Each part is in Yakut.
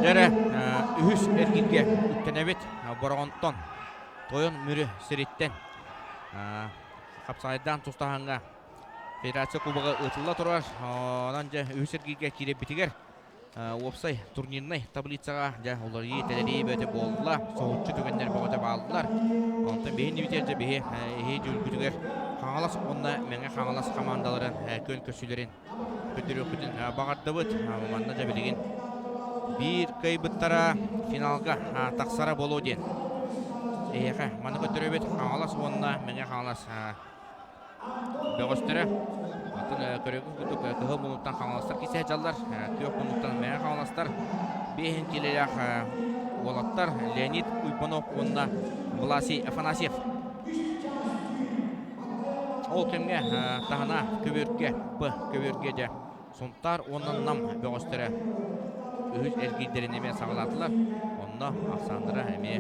Дьэрэ, үһүс эргииргэ үктэнэбит. Бороҕонтон, Тойон Мүрү сириттэн хапсаҕайдаан тустаһаҥҥа Федерация Кубога ыытылла турар. Онон дьэ үһүс эргииргэ киирэрбитигэр уопсай турнирнай таблицаҕа дьэ уларыйыы тэлэрии бөтө буолла. Соһуччу түгэннэр бөҕөтө бааллар. Онтон биһи иннибитигэр дьэ биһи эһи дьүүлгүтүгэр Хаҥалас уонна Мэҥэ Хаҥалас хамаандаларын күөн көрсүүлэрин көрдөрүөхпүтүн баҕардыбыт. Манна дьэ билигин биир кыайбыттара финалга тахсара буолуо диэн эһиэхэ маны көрдөрөбүт. Хаҥалас уонна Мэҥэ Хаҥалас бөҕөстөрө. Оттон көрөгүн курдук кыһыл муннуктан хаҥаластар кисе дьаллар, күөх муннуктан мэҥэ хаҥаластар, биэһин килэлээх уолаттар Леонид Уйбанов уонна Власий Афанасьев. Ол кэмҥэ таһына көбүөргэ Б көбүөргэ дьэ Сунтаар уонна Нам бөҕөстөрө үһүс эргиирдэрин эмиэ саҕалаатылар. Онно ахсааннара эмиэ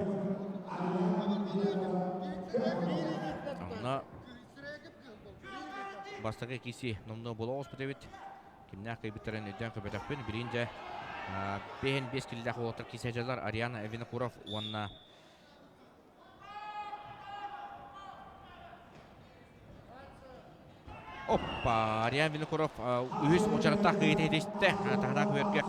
онно бастакы киси номнуо буола оҕуспут эбит. Кимнээх кыайбыттарын өйдөөн көрбөтөхпүн. Билигин дьэ бэһин биэс киллээх уолаттар кисе дьаллар Ариана Винокуров уонна Оппа, Ариан Винокуров үһүс муочараттаах кыайыыта ситистэ. Таһанаах үөргэ.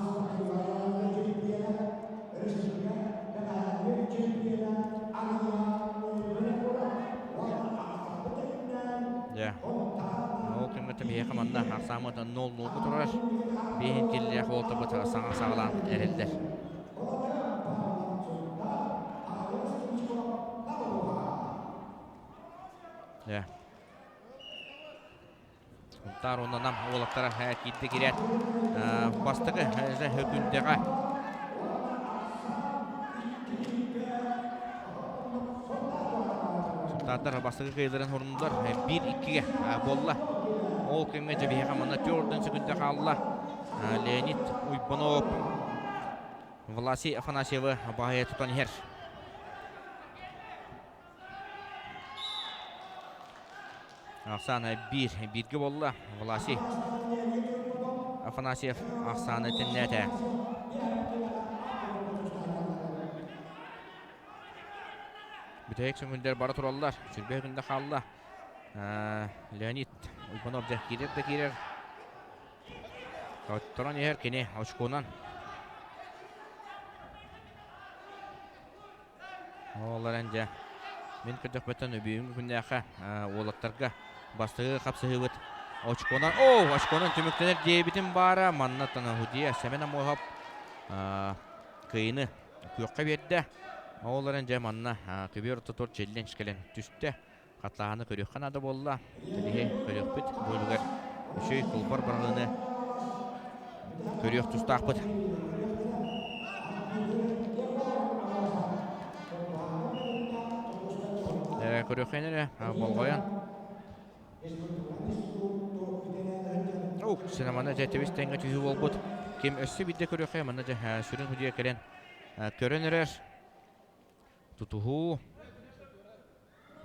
Дьэ, ол кэмҥэ биһиэхэ манна ахсааммыт 0-0 турар. Биэһин киллээх уолтабыт саҥа саҕалаан эрэллэр. Дьэ. Сунтаар уонна Нам уолаттара киирдэ киирээт бастакы Хөкүндэҕэ Сунтаардар бастакы кыайыыларын хоруннулар 1-2-гэ буолла. Ол кэмҥэ дьэ биһиэхэ манна төрдөн сөкүндэ хаалла. Леонид Уйбанов Власий Афанасьевы баһыйа тутан иһэр. Ахсаана биир, бииргэ буолла. Власий Афанасьев ахсааны тэннээтэ. Бүтэһик сөҥүллэр бара тураллар. Сүрбэ күндэ хаалла. Леонид Уйбанов дьэ киирэр да киирэр. Отторон иһэр кини очконан. Ол эрэн дьэ, мин көрдөхпүттэн бүгүҥҥү күннээххэ уолаттарга бастакы хапсыһыыбыт очконан, оо, очконан түмүктэнэр диэбитим баара, манна Танахудия Сэмэн Амуоһап кыайыыны күөххэ биэрдэ. Ол эрэн дьэ манна көбүөр ортотугар челлендж кэлэн түстэ. Хатааһыны көрүөххэ наада буолла. Биһи көрүөхпүт бу үлүгэр үчүгэй кылбар быраҕыыны көрүөх тустаахпыт. Көрүөххэ эрэ болҕойон. Ух, синеманы дьэ тэбис тэҥҥэ түһүү буолбут. Ким өссө биирдэ көрүөххэ манна дьэ сүрүн судьуйа кэлэн көрөн эрэр. Тутуһуу.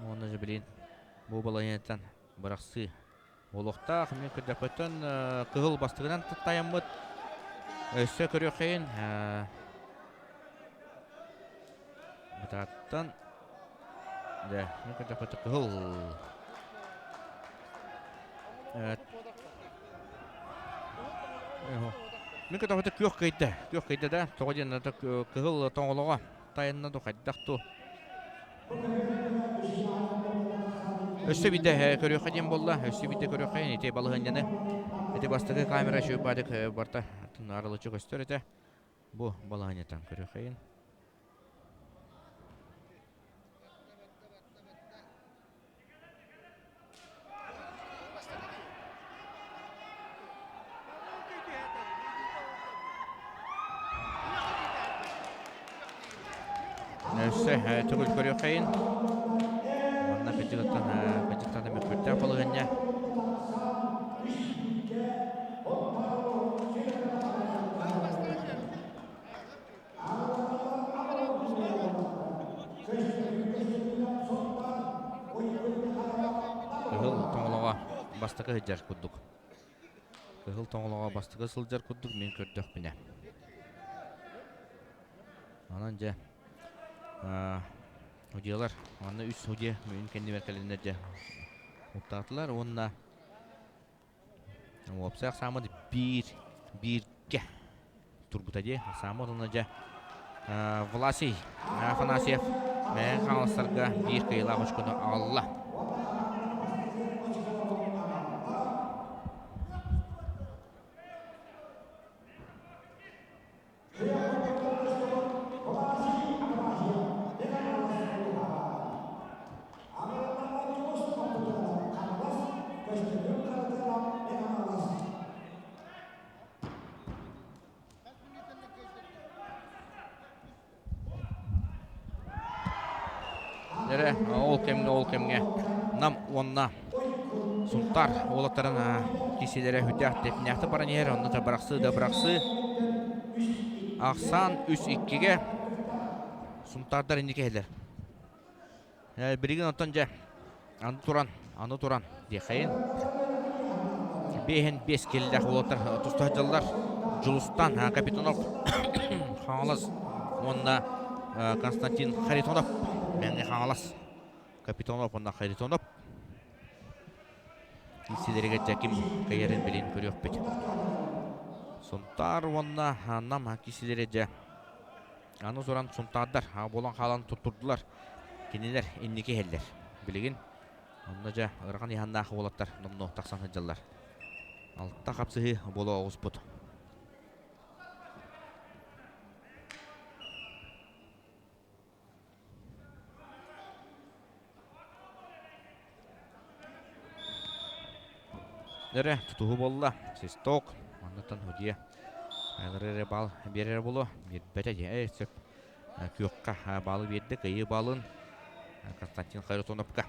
Уонна же билин бу балаһыанньаттан бырахсыы буолуохтаах. Мин көрдөхпөттөн кыһыл бастыгынан тайаммыт. Өссө көрүөххэйин. Бытааттан дэ мин көрдөхпөттө кыһыл Мин көрдөхпөттө күөх кыйда. Күөх кыйда да. Тоҕо диэн кыһыл тоҥолоҕо тайанна ду хайдах ту. Өссө биирдэ көрүөххэ диэн буолла. Өссө биирдэ көрүөххэ ити балаһыанньаны. Ити бастакы камера үчүгэй барта арылыччы көстөр этэ. Бу балаһыанньаттан көрүөххэйин. Өссө төгүл көрүөххэйин. Манна кыдьыгыттан кыдьыктан мөккүрдээх балаһыанньа. Кыһыл тоҥолоҕо бастакы сылдьар курдук. Кыһыл тоҥолоҕо бастакы сылдьар курдук мин көрдөхпүнэ. Онон дьэ судьуйалар манна үс судьуйа мүн кэннибэр кэлэннэр дьэ уктаатылар уонна уопсай ахсааммыт биир бииргэ турбута дии. Ахсааммыт уонна дьэ Власий Афанасьев Мэҥэ Хаҥаластарга биир кыайыылаах очкону аҕалла. Эрэ ол кэмҥэ ол кэмҥэ Нам уонна Сунтаар уолаттарын киисилэрэ сүрдээх тэтимнээхтик баран иһэр. Онно да бырахсыы да бырахсыы. Ахсаан 3-2-гэ Сунтаардар инники иһэллэр. Билигин онтон дьэ аны туран, аны туран диэхэйин. Биэһин биэс киллээх уолаттар туста сылдьаллар. Дьулустан Капитонов Хаҥалас уонна Константин Харитонов Мэҥэ Хаҥалас Капитонов уонна Харитонов киирсиилэригэр дьэ ким кыайарын билин көрүөхпүт. Сунтаар уонна Нам киирсиилэрэ дьэ аны туран Сунтаардар буолан хаалан туттурдулар. Кинилэр инники иһэллэр. Билигин онно дьэ ыарахан ыйаһыннаах уолаттар номнуо тахсан сылдьаллар. Алта хапсыһыы буола оҕуспут. Эрэ тутуһу буолла. Свисток. Маннаттан Худья. Айылары эрэ баал биэрэрэ буолуо. Биэрбэтэ дии. Эй, сөп. Күөххэ баалы биэрдэ. Кыайыы баалын Константин Харитоновка.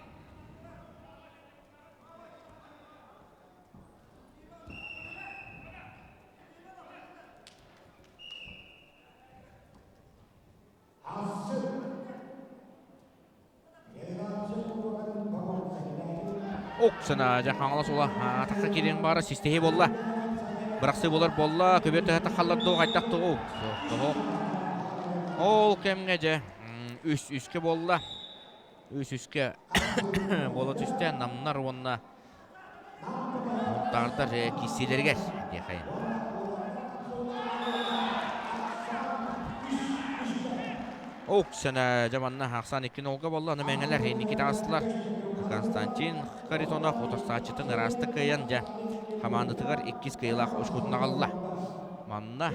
Оксана дьэ Хаҥалас уола атахха киириэн баара систэһии буолла. Бырахсыы буолар буолла. Көбүөр төһө тахаллар дуу хайдах дуу. Тоһо. Ол кэмҥэ дьэ үс үскэ буолла. Үс үскэ буола түстэ. Намнар уонна Мунтаардар киирсиилэригэр диэхэйин. Оксана дьэ манна ахсаан икки нолга буолла, аны мэҥэлэр инники таҕыстылар. Константин Харитонов утарсааччытын ыраастык кыайан дьэ хамаандатыгар иккис кыайыылаах очкотун аҕалла. Манна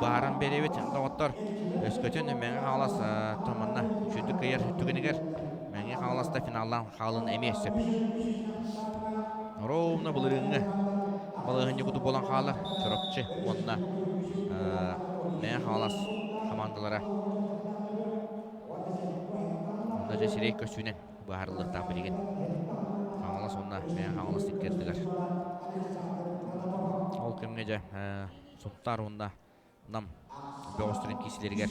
бааран биэрэбит доҕоттор өскөтүн Мэҥэ Хаҥалас манна үчүгдүк кыайар түгэнигэр Мэҥэ Хаҥаласта финаллаан хаалын эмиэ сөп. Ровно былырыыҥҥы балаһыанньа курдук буолан хаалар Чурапчы уонна Мэҥэ Хаҥалас хамаандалара. Онно дьэ сирэй көссүүнэн быһаарыллыахтаах билигин. Хаҥалас уонна Мэҥэ Хаҥалас икки Ол кэмҥэ дьэ Сунтаар уонна Нам бөҕөстөрүн киисилэригэр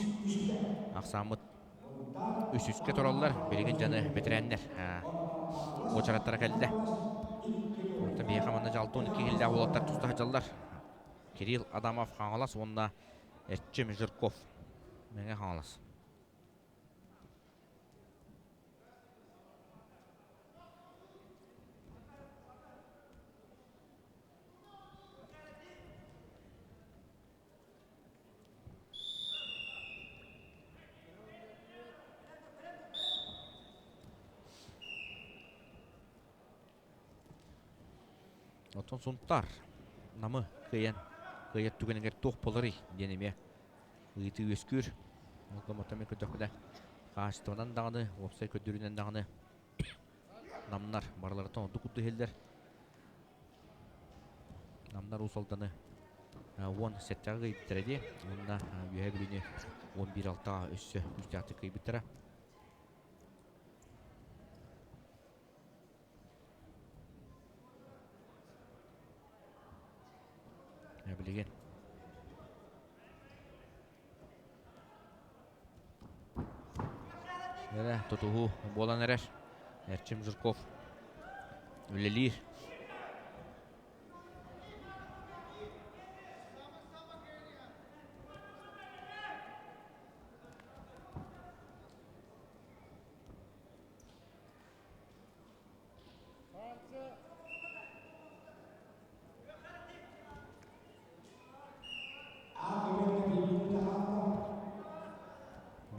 ахсааммыт үс үскэ тураллар. Билигин дьаны бэтэрээннэр уочараттара кэллэ. Онтон биһиэхэ манна дьалтон икки киһилээх уолаттар туста сылдьаллар. Кирилл Адамов Хаҥалас уонна Эрчим Жирков Мэҥэ Хаҥалас. Оттон Сунтаар Намы кыайан кыайар түгэнигэр туох буоларый диэн эмиэ ыйытыы үөскүүр. Ол гынан көрдөхпүнэ хаачыстыбанан даҕаны, уопсай көрдөрүүнэн даҕаны намнар барыларыттан ордук курдук иһиллэр. Намнар Уус Алданы 17-ҕэ кыайбыттара дии. Уонна Үөһээ Бүлүүнү 11-6-ҕа өссө күүстээхтик кыайбыттара. Билигин Эрэ тутуһуу буолан эрэр. Эрчим Жирков үлэлиир.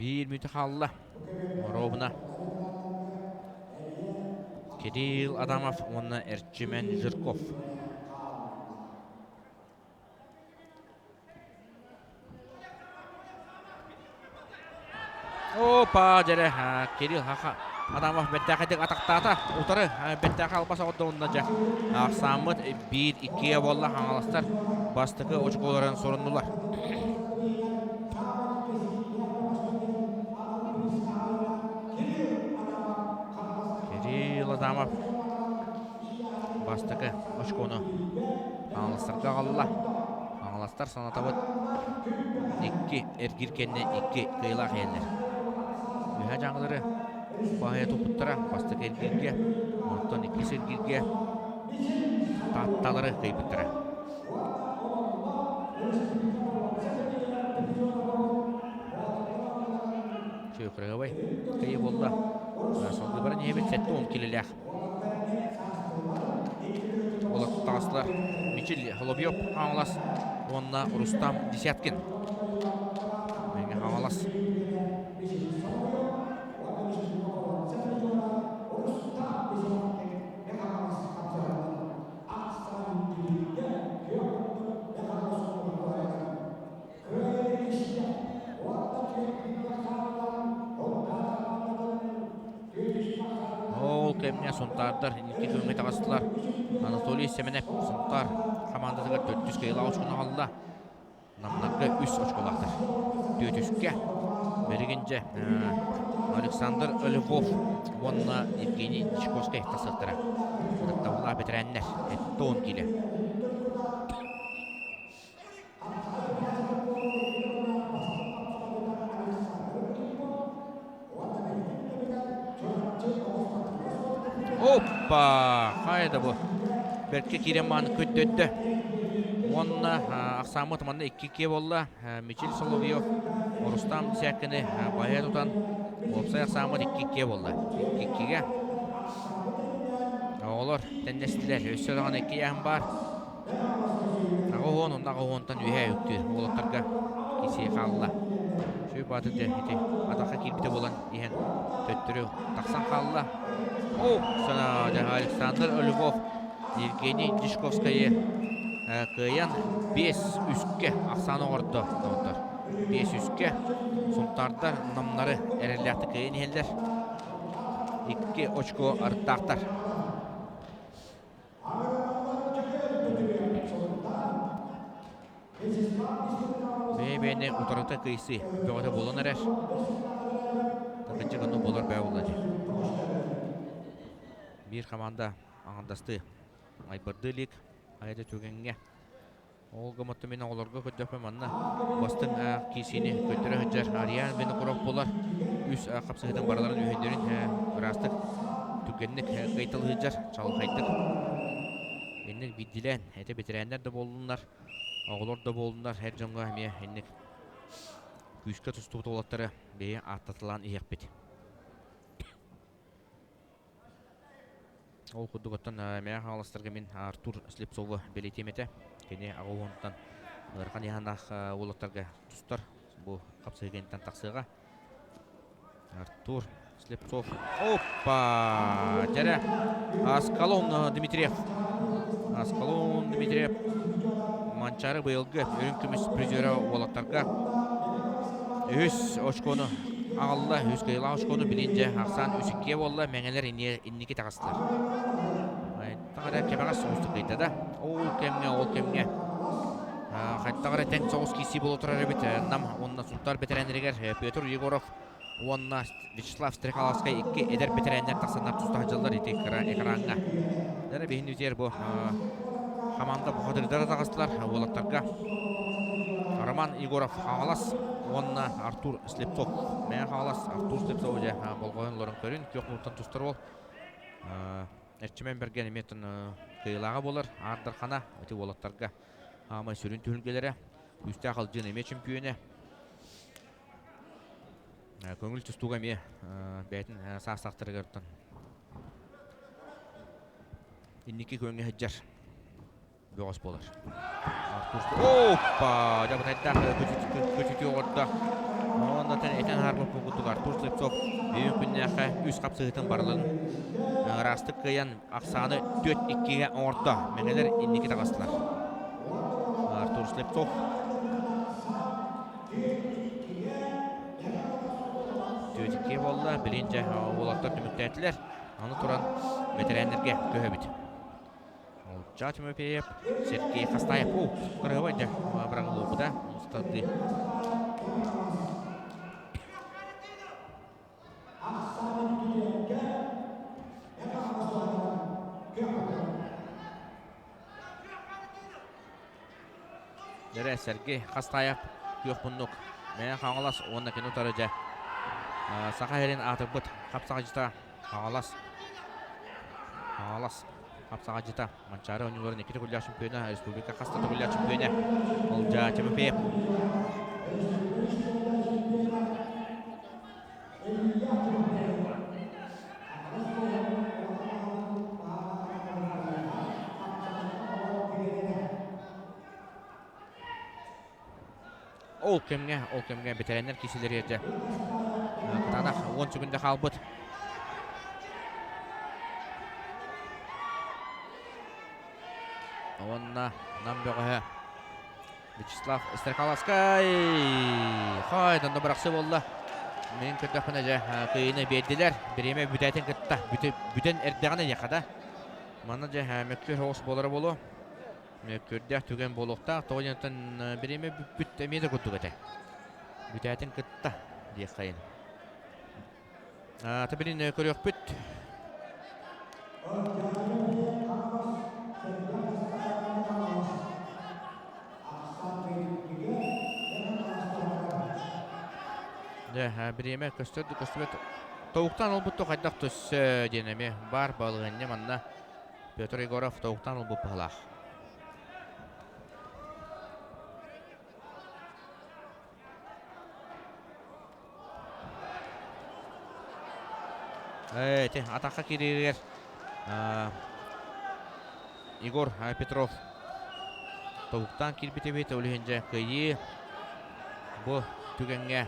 Биир мүнүүтэ хаалла. Моруобуна Кирилл Адамов уонна Эрчимэн Жирков. Опа, дьэрэ, Кирилл Хаха Адамов бэртээхэйдик атахтаата. Утары бэртээхэй албас оҕордо уонна дьэ ахсааммыт 1-2 буолла хаҥаластар бастакы очколарын суруннулар. Кирилл Адамов бастакы очкону Хаҥаластарга аҕалла. Хаҥаластар санатабыт икки эргиир кэннэ икки кыайыылаах иһэллэр. Үһэ дьаҥылары баһыйа туппуттара бастакы эргииргэ, онтон иккис эргииргэ Таатталары кыайбыттара. Чыыкырыгабай кыайыы буолла. Салгыы баран иһэбит 70 килэлээх Олохтоохтор Мичил Соловьев Хаҥалас уонна Рустам Десяткин. Мэҥэ Хаҥалас. Ол кэмҥэ Сунтаардар инники күөҥҥэ таҕыстылар. Анатолий Семенов Сунтаар хамаандатыгар төрдүс кыайыылаах очкону аҕалла. Намнарга үс очколаахтар. Түөтүскэ билигин дьэ Александр Львов уонна Евгений Дьячковскай тахсыахтара. Ытыктабыллаах бэтэрээннэр 70 киилэ. Оппа! Хайда бу? Бэркэ киирэн мааны көрдөрдө. Уонна ахсааммыт манна 2-2 буолла. Мичил Соловьев Рустам Десяткины баһыйа тутан уопсай ахсааммыт 2-2 буолла. 2-2-гэ. Оҕолор тэннэстилэр. Өссө даҕаны икки яһын баар. 80 уонна 80-тан үөһээ үктүүр уолаттарга кисиэ хаалла. Сүр баатыр дьэ ити атахха киирбитэ буолан иһэн төттөрү тахсан хаалла. О, сана дьэ Александр Львов Евгений Дишковскайы кыайан 5-3-кэ ахсаан оҥордо доҕоттор. 5-3-кэ Сунтаардар намнары эрэллээхтик кыайан иһэллэр. Икки очко арыттаахтар. Бэйэ-бэйэни утарыта кыйсыы бөҕөтө буолан эрэр. Такыччы гынну буолар бээ буолла дии. Биир команда аҥардастыы айбардыы илик айда түгэҥҥэ Ол гыммыттан мин оҕолорго көрдөхпүнэ манна бастыҥ киисиини көрдөрө сылдьар Ариан Винокуров буолар. Үс хапсыһыытын барыларын үһүннэрин ыраастык түргэнник кыайталыы сылдьар, чаҕылхайдык. Инник биирдилээн, этэ бэтэрээннэр да буоллуннар, оҕолор да буоллуннар, эр дьоҥҥо эмиэ инник күүскэ тустубут уолаттары бэйэ ааттаталаан иһиэхпит. Ол курдук оттон Мэҥэ Хаҥаластарга мин Артур Слепцову бэлиэтиэм этэ. Кини аҕа уонтан ыарахан ыйааһыннаах уолаттарга тустар. Бу хапсыһыгынтан тахсыаҕа. Артур Слепцов. Опа! Дьэрэ. Аскалон Дмитриев. Аскалон Дмитриев. Манчаары быйылгы үрүҥ көмүс призера уолаттарга үһүс очкону аҕалла. Үһүс кыайыылаах очкону билин дьэ ахсаан үс иккиэ буолла. Мэҥэлэр инники таҕыстылар. Таҕара кэбэҕэс соҕустук ыйда да. Ол кэмҥэ, ол кэмҥэ хайдах эрэ тэҥ соҕус киирсии буола турар эбит. Нам уонна Сунтаар бэтэрээннэригэр Петр Егоров уонна Вячеслав Стрекаловскай икки эдэр бэтэрээннэр тахсаннар туста сылдьаллар ити кыра экраҥҥа. Дара биһин үтүөр бу хамаанда бухатырдара таҕыстылар уолаттарга. Роман Егоров Хаҥалас уонна Артур Слепцов. Мэҥэ Хаҥалас Артур Слепцов дьэ болҕойон олорон көрүн күөх мууттан тустар уол. Эрчимэн Бэргэн эмиэ кыайыылааҕа буолар. Аар Дархана ити уолаттарга аамай сүрүн түһүлгэлэрэ. Күүстээх Алжин эмиэ чемпионэ. Көҥүл тустууга эмиэ бэйэтин саастаахтарыгар инники күөҥҥэ сылдьар бөҕөс буолар. Оппа! Дьабытайдаах көтүтүү оҕордо. Онно этэн этэн аһарбыппын курдук Артур Слепцов бүгүн күннээххэ үс хапсыһыытын барылын ыраастык кыайан ахсааны 4-2-гэ оҥордо. Мэҥэлэр инники таҕыстылар. Артур Слепцов 4-2 буолла. Билин дьэ уолаттар түмүктээтилэр. Аны туран бэтэрээннэргэ көһөбүт. Олча Тимофеев, Сергей Хастаев. О, кырыһабай дьэ быраҕыллыбыта. Устарды. Дэрэ Сергей Хастаев күөх муннук Мэҥэ Хаҥалас уонна кини утары дьэ Саха сирин аатырбыт хапсаҕайдьыта Хаҥалас Хаҥалас хапсаҕайдьыта Манчаары оонньууларын икки төгүллээх чемпиона, республика хас да төгүллээх чемпиона Олдьа Тимофеев. Ол кэмҥэ, ол кэмҥэ бэтэрээннэр киисэлэр эрдэ кытаанах 10 секунда хаалбыт. Уонна Нам бөҕөһө Вячеслав Стрекаловскай хой онно бырахсы буолла. Мин көрдөхпүнэ дьэ кыайыыны биэрдилэр. Бириэмэ бүтээтин кытта бүтэн эрдэҕинэ диэххэ да. Манна дьэ мөккүөр соҕус буолара буолуо. Мөккүөрдээх түгэн буолуохтаах. Тоҕо диэн бириэмэ бүппүт эмиэ да курдук этэ. Бүтээтин кытта диэххэйин. Табилин көрүөхпүт. Дьэ, бириэмэ көстөр да көстүбэт. Тобуктан ылбыт хайдах төссө диэн эмиэ баар балаһыанньа манна Петр Егоров тобуктан ылбыт быһалаах. Ити атахха киирэригэр Егор Петров тобуктаан киирбит эбит. Ол иһин дьэ кыайыы бу түгэҥҥэ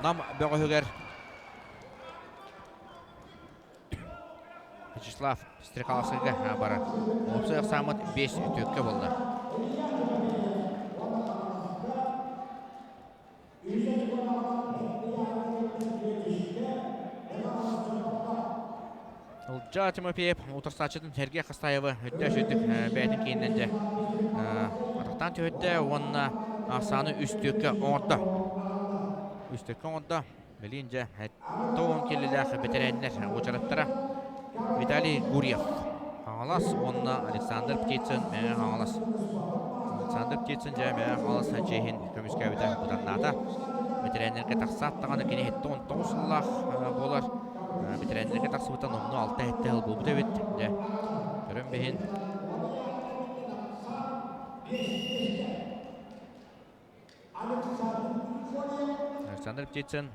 Нам бөҕөһүгэр Вячеслав Стрекаловскайга барар. Уопсай ахсааммыт 5 үтүөккэ буолла. Ылдьаа Тимофеев утарсааччытын Сергей Хастаевы өттө сүрдүк бэйэтин киининэн дьэ атахтаан түһүттэ уонна ахсааны үс түөккэ оҥордо. Үс түөккэ оҥордо. Билин дьэ 70 килилээх бэтэрээннэр уочараттара Виталий Гурьев Хаҥалас уонна Александр Птицын Мэҥэ Хаҥалас. Александр Птицын дьэ Мэҥэ Хаҥалас чиэһин көмүскээбитэ быданнаата. Бэтэрээннэргэ тахсаат даҕаны кини 79 сыллаах буолар. Бэтэрээннэргэ тахсыбыта номнуо 6-7 сыл буолбут эбит. Дьэ, көрөн биһин. Александр Птицын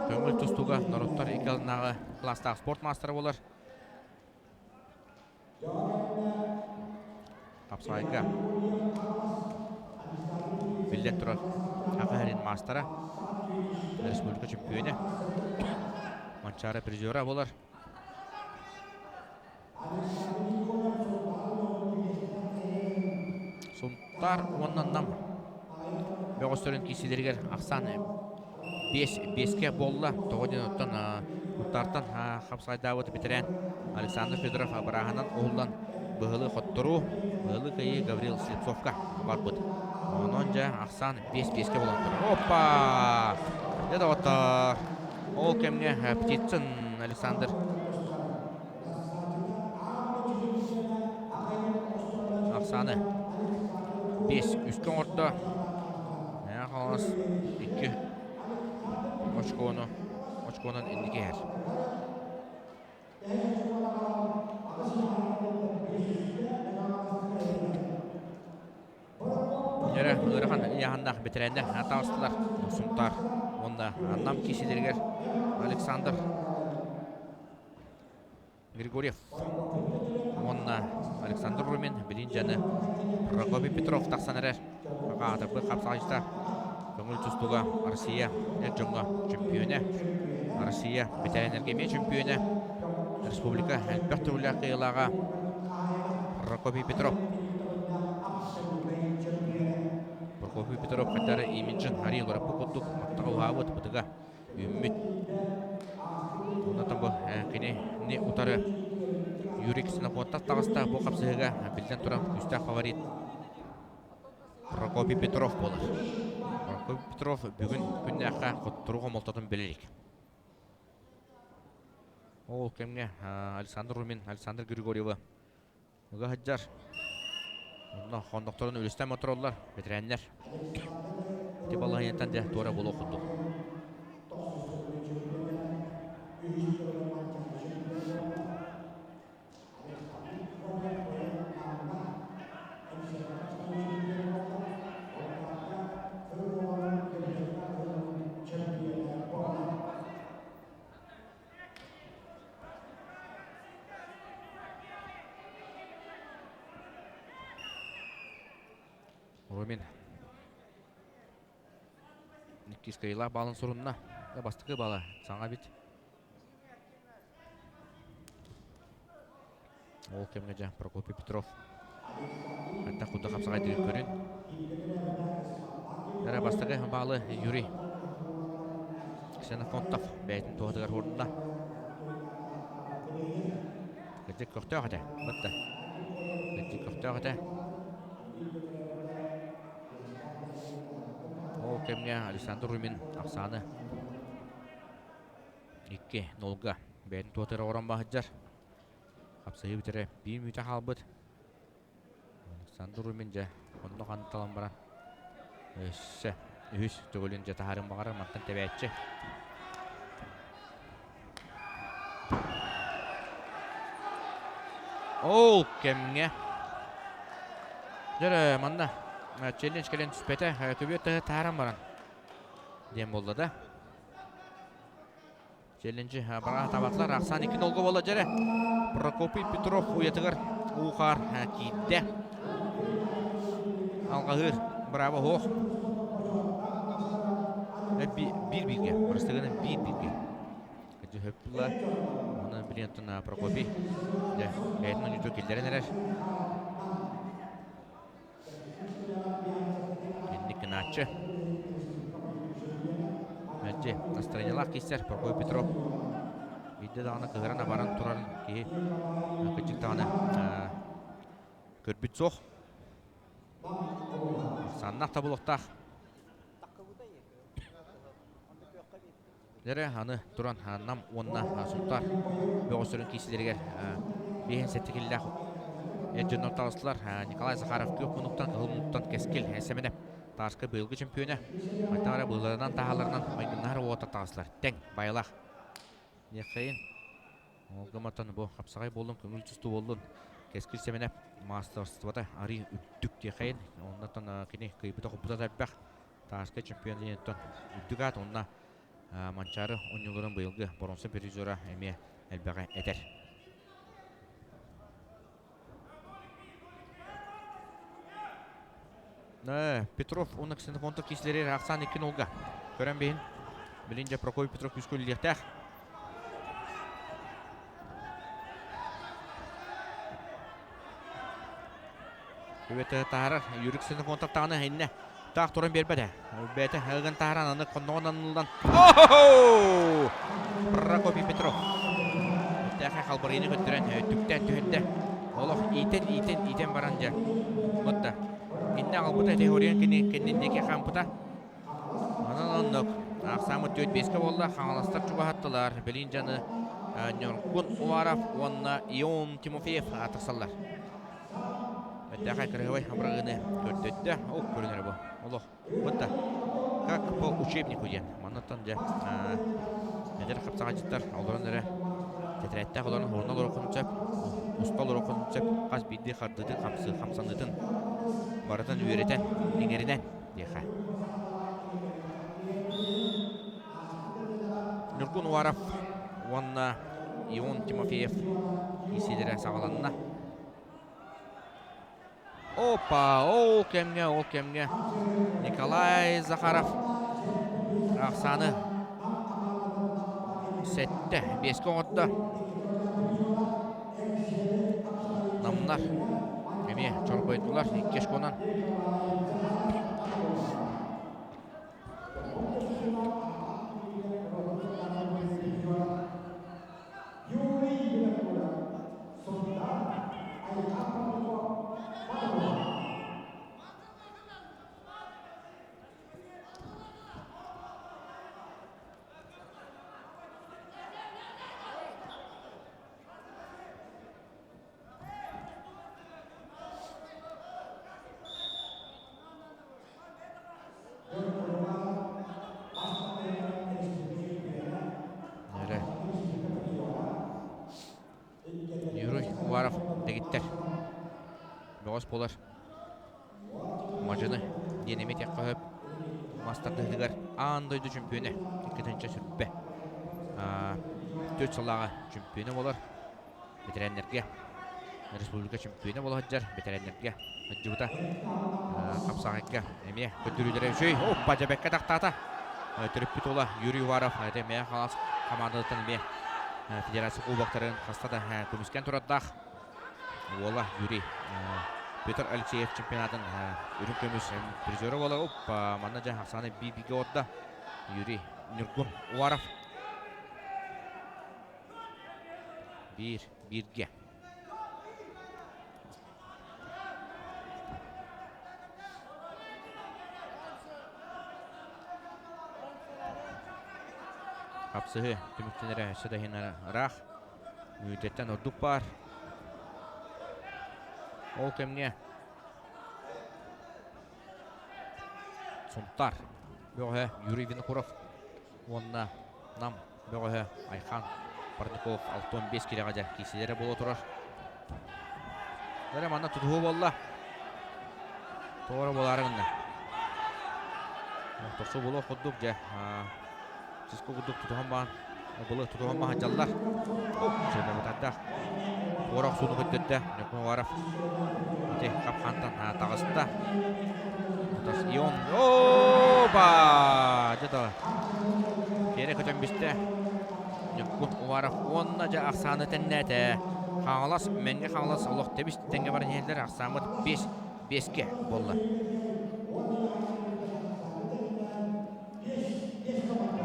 көҥүл тустууга норуоттар икки алдынааҕы кылаастаах спорт маастара буолар. Хапсаҕайга биллэн турар Саха сирин маастара, республика чөмпүйүөнэ, Манчаары призера буолар. Сунтаар уонна Нам бөҕөстөрүн киисилэригэр ахсаан 5-5-кэ буолла. Тоҕо диэн оттон Сунтаартан хапсаҕайдаабыт бэтэрээн Александр Федоров бырааһынан уһуллан быһылы хотторуу, быһылы кыайыы Гаврил Слепцовка барбыт. Онон дьэ ахсаан 5-5-кэ буолан турар. Опа! Дьэ доҕоттоор, ол кэмҥэ Птицын Александр Ахсааны 5 үскэ оҥордо. Мэҥэ Хаҥалас 2 очкону очконан инники иһэр. Эрэ ыарахан ыйааһыннаах бэтэрээннэр таҕыстылар. Сунтаар уонна Нам киисилэригэр Александр Григорьев уонна Александр Румин билин дьаны Прокопий Петров тахсан эрэр. Саха аатырбыт хапсаҕайдьыта көҥүл тустууга Россия эр дьоҥҥо чөмпүйүөнэ, Россия бэтэрээннэргэ эмиэ чөмпүйүөнэ, республика элбэх төгүллээх кыайыылааҕа Прокопий Петров. Прокопий Петров хайдары имиджин арый олорпут курдук маттаҕа уһаабыт бытыга үүммүт. Онтон бу кинини утары Юрий Ксенофонтов таҕыста. Бу хапсыһыыга биллэн туран күүстээх фаворит Прокопий Петров буолар. Прокопий Петров бүгүн күннээххэ хотторуу хомолтотун билэ илик. Ол кэмҥэ Александр Румин, Александр Григорьевы ыга сылдьар. Онно хоннохторун үлүстэн мотороллар, бэтэрээннэр. Ити балаһыанньаттан дьэ туора буолуох курдук. Румин иккис кыайыылаах баалын сурунна. Бастакы баала саҥа эбит. Ол кэмҥэ дьэ Прокопий Петров хайдах курдук хапсаҕайдыырын көрүн. Эрэ бастакы баалы Юрий Ксенофонтов бэйэтин туһатыгар уурунна. Кырдьык көхтөөх этэ. Бытта. Кырдьык көхтөөх этэ. Ол кэмҥэ Александр Румин ахсааны 2 нолга бэйэтин туһатыгар оҥорон баһыдьар. Хапсыһыы бүтэрэ биир мүнүүтэ хаалбыт. Александр Румин дьэ онно ханталан баран өссө үһүс төгүлүн дьэ таһарын баҕарар мантан тэбээччи. Ол кэмҥэ дьэ манна челлендж кэлэн түспэтэ көбүөр тыһы таһааран баран диэн буолла да. Челленджи бара табатылар. Ахсаан икки нолго буолла дьэрэ. Прокопий Петров уйатыгар уу-хаар киирдэ. Алҕаһыыр. Браво оһох. Биир бииргэ. Барыстыгынан биир бииргэ. Хөптула. Оны билиэнтон Прокопий. Дьэ, бэйэтин ойууту киллэрэн эрэр. Инник гынааччы. Мэлдьи настроениелаах киирсэр Прокопий Петров. Биирдэ даҕаны кыһыран абаран турарын киһи кырдьык даҕаны көрбүт суох. Саннах табылыктаах. Эрэ аны туран Нам уонна Сунтаар бөҕөстөрүн киисилэригэр биэһин сэттэ киллээх эр дьоннор таҕыстылар. Николай Захаров күөх муннуктан, кыһыл муннуктан Кэскил Сэмэнэ Тааска быйылгы чөмпүйүөнэ. Мантан эрэ быыларынан таһааларынан майгыннаһар уота таҕыстылар. Тэҥ, байылаах. Диэххэйин. Ол гымматтан бу хапсаҕай буоллун, көҥүл тустуу буоллун. Кэскил Сэмэнэ маастарыстыбата арыы үрдүк диэххэйин. Оннуттан кини кыайбыта-хоппута да элбэх. Тааска чемпион диэниттэн үрдүк аат уонна Манчаары оонньууларын быйылгы боруонса призера эмиэ элбэҕи этэр. Петров уонна Ксенофонтов киисилэри ахсаан икки нолга көрөн биһин. Билин дьэ Прокопий Петров күүскэ үлэлиэхтээх. Үбэтэ таһаарар Юрий Ксенофонтов даҕаны иннэ таах туран биэрбэтэ. Бэйэтэ ыган таһааран аны хонноҕун анныллан Прокопий Петров Тээхэ халбарыйны көттөрөн түктээн түһэрдэ. Олох иитэн иитэн иитэн баран дьэ ботта. Иннэ аҕалбыта теориян кини кэннин диэки хаампыта. Онон оннук. Ахсааммыт түөрт биэскэ буолла. Хаҥаластар чугаһаттылар. Билин дьаны Ньургун Уваров уонна Ион Тимофеев тахсаллар. Бэртээхэй кырыһыбай абырагыны көрдөттө. Ол көрүнэрэ бу. Олох. Бытта. Как по учебнику диэн. Маннаттан дьэ эдэр хапсаҕайдьыттар олорон эрэ тэтэрээттээх олорон уһуна олоруоххун сөп, уста олоруоххун сөп. Хас биирдии хардыытын, хамсаныытын барытын үөрэтэн, иҥэринэн диэхэ. Ньургун Уваров уонна Ион Тимофеев киирсиилэрэ саҕаланна. Опа, ол кэмҥэ, ол кэмҥэ Николай Захаров ахсааны сэттэ, биэскэ оҥордо. Намнар эмиэ чорбойдулар икки очконан. Эрэ. Юрий Уваров дэгиттэр. Бөҕөс буолар. Мадьыны диэн эмиэ этиэххэ сөп. Мас тардыһыытыгар аан дойду чөмпүйүөнэ 2 120 4 сыллааҕы чөмпүйүөнэ буолар. Бэтэрээннэргэ республика чөмпүйүөнэ буола сылдьар бэтэрээннэргэ сылдьыбыта. Хапсаҕайга эмиэ көрдөрүүлэрэ үчүгэй. Оппа, дьэбэккэ тахтаата. Төрөппүт уола Юрий Уваров это эмиэ Хаҥалас хамаандатыттан эмиэ федерация кубоктарын хаста да көмүскээн турардаах. Уола Юрий Петр Алексеев чемпионатын үрүҥ көмүс призера буола. Оппа, манна дьэ ахсааны биир-бииргэ орда. Юрий Ньургун Уваров биир бииргэ. Хапсыһыы түмүктэнэрэ өссө да иһин ыраах. Мүнүүтэттэн ордук баар. Ол кэмҥэ Сунтаар бөҕөһө Юрий Винокуров уонна Нам бөҕөһө Айхан Парников 65 кирэҕэ дьэ киисилэрэ буола турар. Эрэ манна тутуһуу буолла. Тоҕо буолаары гынна. Тохсу буолуох курдук дьэ. Сиско курдук тутуһан баан былы тутуһан баһадьаллар. Сөбөбутардаах. Туора охсууну көрдөрдө Ньукмоваров. Ити хапхантан таҕыста. Ион. Опа! Дьэ да. Киэрэ көтөн бистэ. Ньуккун Уваров уонна дьэ ахсааны тэннээтэ. Хаҥалас, Мэҥэ Хаҥалас олох тэбис тэҥҥэ баран иһэллэр. Ахсааммыт 5 5-ке буолла.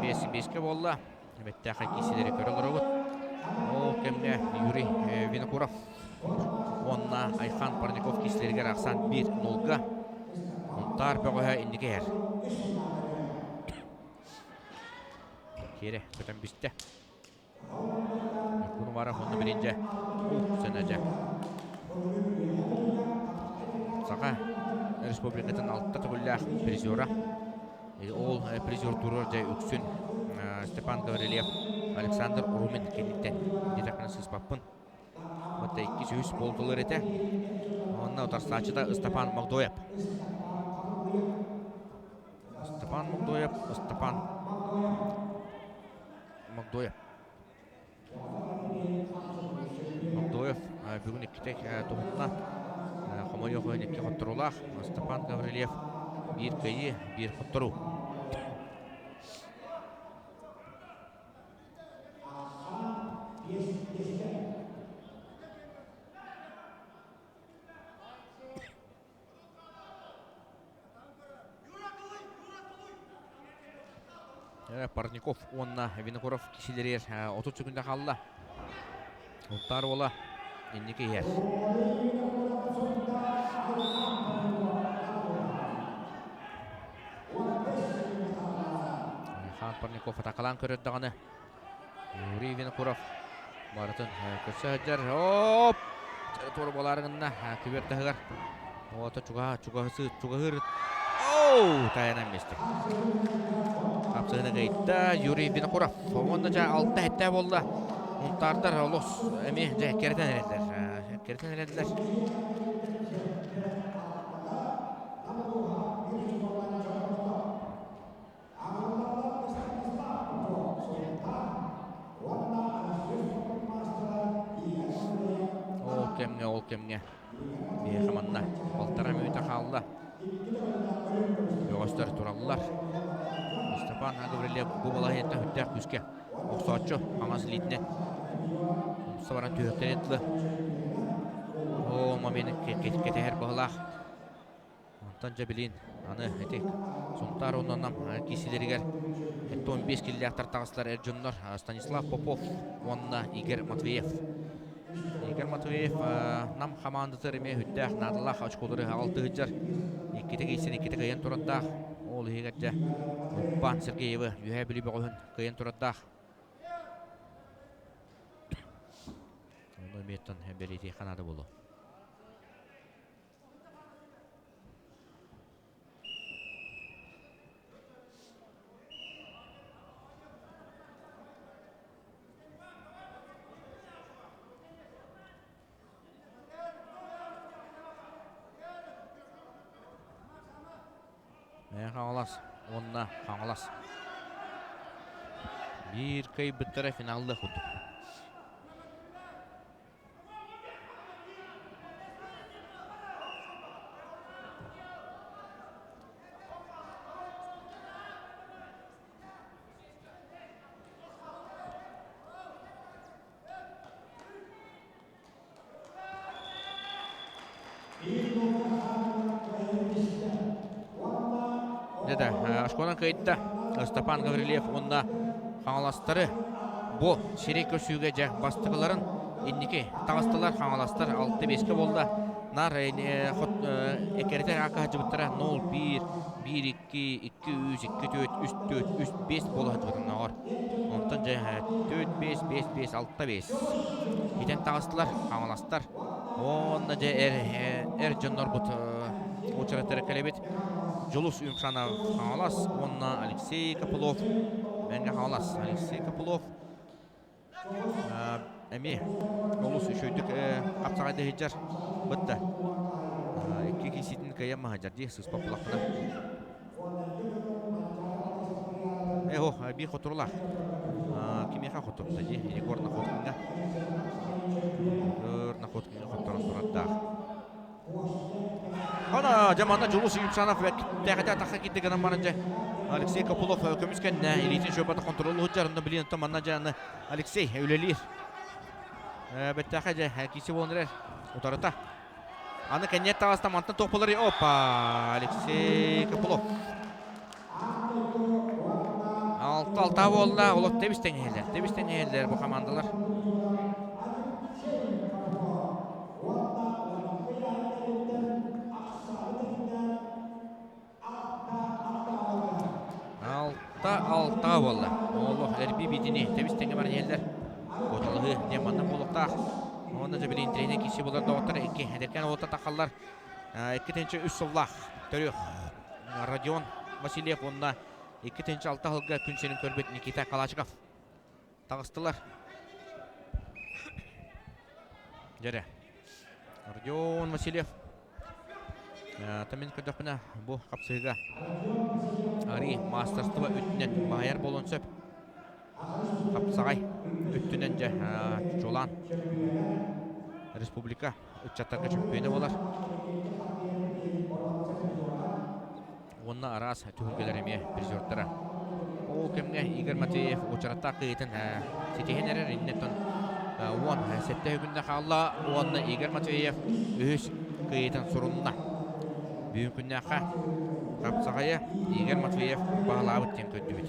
5-5-ке буолла. Бэттээхэй киисилэри көрө олоробут. Ол кэмҥэ Юрий Винокуров уонна Айхан Парников киисилэригэр ахсаан 1-0-га Мунтаар бөҕөһө инники иһэр. Киэрэ көтөн бистэ. Ньургун Уваров онно биринчэ сэнэдьэ. Саха Республикатын алта төгүллээх призера. Ол призер турар дьэ үксүн Степан Гаврильев, Александр Румин кэнниттэн диэтэхпинэ сыыспаппын. Вот иккис үһүс буолтулар этэ. Онно утарсааччыта Ыстапан Могдоев. Степан Могдоев, Степан Могдоев. Могдоев бүгүн иккитэ туһунна. Хомойуох иһин икки хотторуулаах. Степан Гаврильев биир кыайыы, биир хотторуу. Парников уонна Винокуров кисилэригэр 30 секунда хаалла. Ултаар уола инники иһэр. Хан Парников атакалаан көрөр даҕаны. Юрий Винокуров барытын көрсө сылдьар. Оп! Туора буолаары гынна. Күбүөр таһыгар. Уота чугаһа, чугаһы, чугаһыыр. Оу! Тайанан миэстэ. Хапсыһыны кыйда Юрий Винокуров. Уонна дьэ алта хэттэ буолла. Мунтаардар олус эмиэ дьэ кэрэтэн эрэллэр. Кэрэтэн эрэллэр. Ол кэмҥэ, ол кэмҥэ. Биһиэхэ манна балтараа мүнүүтэ хаалла. Бөҕөстөр тураллар. Степан Гаврильев бу балаһыйаттан сүрдээх күүскэ охсооччу хаҥас илиитинэн умса баран түһүөхтэрин тылы. Оо, момены кэтэһэр быһылаах. Онтон дьэ билин аны ити Сунтаар уонна киисилэригэр 15 киллээхтэр таҕыстылар эр дьоннор Станислав Попов уонна Игорь Матвеев. Игорь Матвеев Нам хамаандатыгар эмиэ сүрдээх наадалаах очколары аҕалтыһыдьар. Иккитэ киирсэн иккитэ кыайан турардаах. Ол иһигэр дьэ Уппан Сергеевы Үөһээ Бүлүү бөҕөһүн кыайан турардаах. Ону эмиэттэн бэлиэтиэххэ наада буолуо. Хаҥалас уонна Хаҥалас биир кыайбыттара финаллыах курдук. Дьэ оскуолан кыайда Степан Гаврильев уонна Хаҥаластары бу сирэй көрсүүгэ дьэ бастакыларын инники таҕыстылар Хаҥаластар 6-5-кэ буолла. Нар эккирэтэр аакка сылдьыбыттара 0-1, 1-2, 2, 2 3, 2 4, 3 4, 3 5 буола сылдьыбытынааҕар. Онтон дьэ 4 5 5 5 6 5 итэн таҕыстылар Хаҥаластар. Уонна дьэ эр, эр дьоннорбут уочараттара кэлэбит. Дьулус Юмшанов Хаҥалас уонна Алексей Копылов Мэҥэ Хаҥалас Алексей Копылов эмиэ олус үчүгэйдик хапсаҕайда сылдьар бытта икки кииситин кыайан маһадьар дии сыспаппылахпына Эго, биир хотурулаах. Кимиэхэ хотурда дии? Егор Находкиҥҥа. Егор Находкиҥҥа хотторон турардаах. Ана, дьэ манна Дьулус Юмшанов бэртээхэтэ атахха киирдэ гынан баран дьэ Алексей Копылов көмүс кэннэ илиитин шөбата контролу сылдьар онно билин онтон манна дьэ аны Алексей үлэлиир. Бэртээхэ дьэ киси буолан эрэр утарыта. Аны кэнниэт таҕыста мантан туох буоларый? Опа! Алексей Копылов. 6-6 буолла. Олох тэбис тэҥиһэллэр. Тэбис тэҥиһэллэр бу командалар. 6-6 буолла. Олох эрби битини тэбис тэҥэ баран иһэллэр. Куоталаһыы диэн манна буолуохтаах. Уонна дьэ билин тренер киси булар доҕоттор икки эдэркээн уолаттар тахаллар. 2-3 сыллаах төрүөх Родион Васильев уонна 2-6 сылга күн сирин көрбүт Никита Калачиков таҕыстылар. Дьэрэ. Родион Васильев. Мин көрдөхпүнэ бу хапсыһыга Ари мастерство өттүнэн баһайар буолуон сөп. Хапсаҕай өттүнэн дьэ чуолаан республика ыччаттарга чөмпүйүөнэ буолар. Уонна араас түһүлгэлэр эмиэ призердара. Ол кэмҥэ Игорь Матвеев уочараттаах кыайыытын ситиһэн эрэр иннинэн 17 күннэ хаалла уонна Игорь Матвеев үһүс кыайыытын сурунна. Бүгүн күннээххэ хапсаҕайы Игорь Матвеев баһылаабыт диэн көрдүбүт.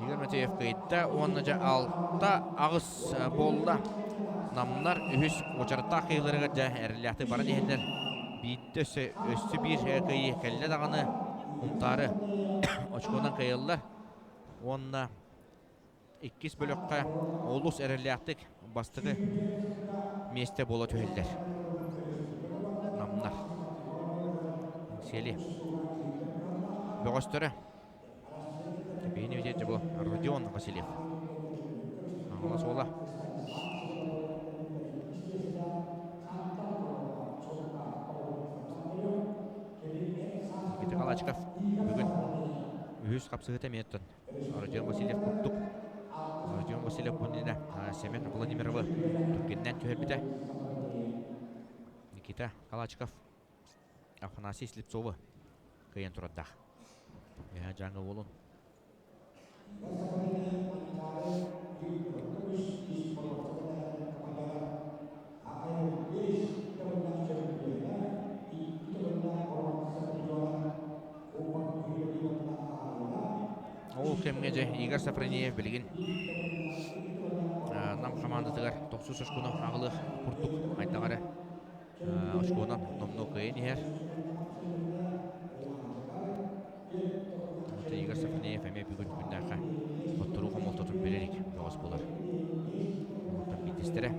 Игорь Матвеев кыайда уонна дьэ 6-8 буолла. Намнар үһүс уочараттаах кыайыыларыгар дьэ эрэллээхтик баран иһэллэр. Биирдэ өссө, өссө биир кыайыы кэллэ даҕаны Умтаары очконан кыайаллар. Уонна иккис бөлөххө олус эрэллээхтик бастакы миэстэ буола түһэллэр. Намнар. Сели. Бөҕөстөрө Биһини видите бу Родион Васильев. Аҥалас уола. Никита Калачиков бүгүн үһүс хапсыһыта эмиэ Родион Васильев курдук. Родион Васильев бу Семен Владимировы түргэннэн түһэрбитэ. Никита Калачиков Афанасий Слепцовы кыайан турардаах. Үһэ Дьааҥы уолун. Ол кэмҥэ дьэ Игорь Сафронеев билигин Нам хамаандатыгар тохсус очкону аҕалыах курдук хайдах эрэ очконан номнуо кыайан иһэр. Игорь Сафронеев эмиэ бүгүн күннээххэ хотторуу хомолтотун билэ илик бөҕөс буолар. Олортон биирдэстэрэ.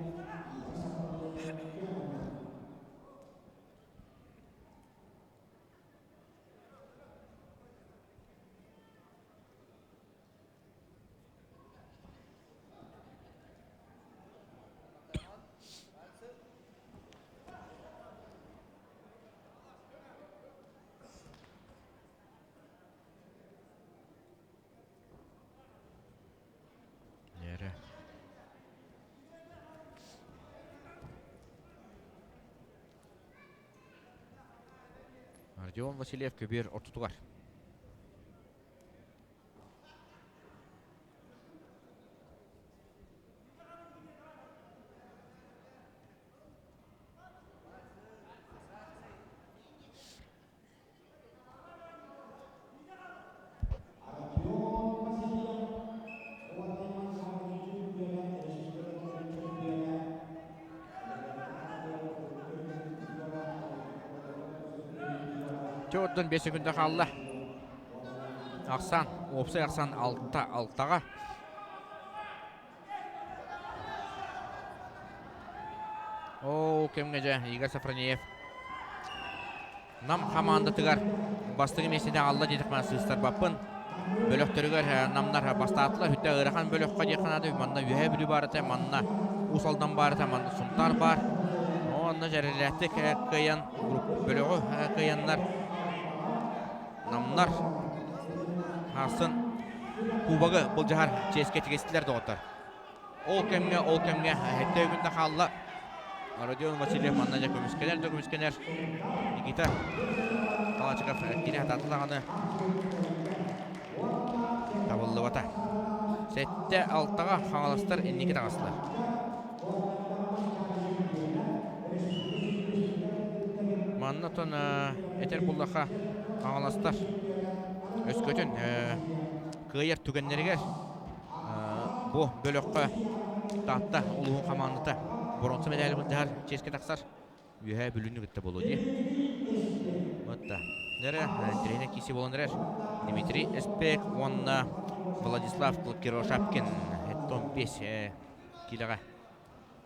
Эрэ. Родион Васильев көбүөр ортотугар. Төрдөн 5 секунда хаалла. Ахсан, уопсай ахсан алта алтаҕа. Оо, кэмҥэ дьэ Игорь Сафронеев Нам хамаандатыгар бастакы миэстэни аҕалла диэтэхпинэ сыыстарбаппын. Бөлөхтөрүгэр намнар бастаатылар. Хүтэ ыарахан бөлөххө диэххэ наада. Манна Үөһээ Бүлүү баар этэ, манна Уус Алдан баар этэ, манна Сунтаар баар. Онно дьэрэлээхтик кыайан бөлөҕү кыайаннар намнар Хаасын кубогы былдьаһар чиэскэ тигистилэр доҕоттор. Ол кэмҥэ, ол кэмҥэ сэттэ күн да хаалла. Родион Васильев манна дьэ көмүскэнэр да көмүскэнэр. Никита Калачиков кини хатаата даҕаны табыллыбата. 7-6-ҕа хаҥаластар инники таҕыстылар. Манна тон этэр буллаха хаҥаластар өскөтүн кыайар түгэннэригэр бу бөлөххө Таатта улууһун хамаандата боруонса мэдээли былдьаһар чиэскэ тахсар. Үөһээ Бүлүүнү кытта буолуо дии. Отта. Нэрэ, тренер киси буолан эрэр. Дмитрий Эспек уонна Владислав Кирошапкин 75 киилэҕэ.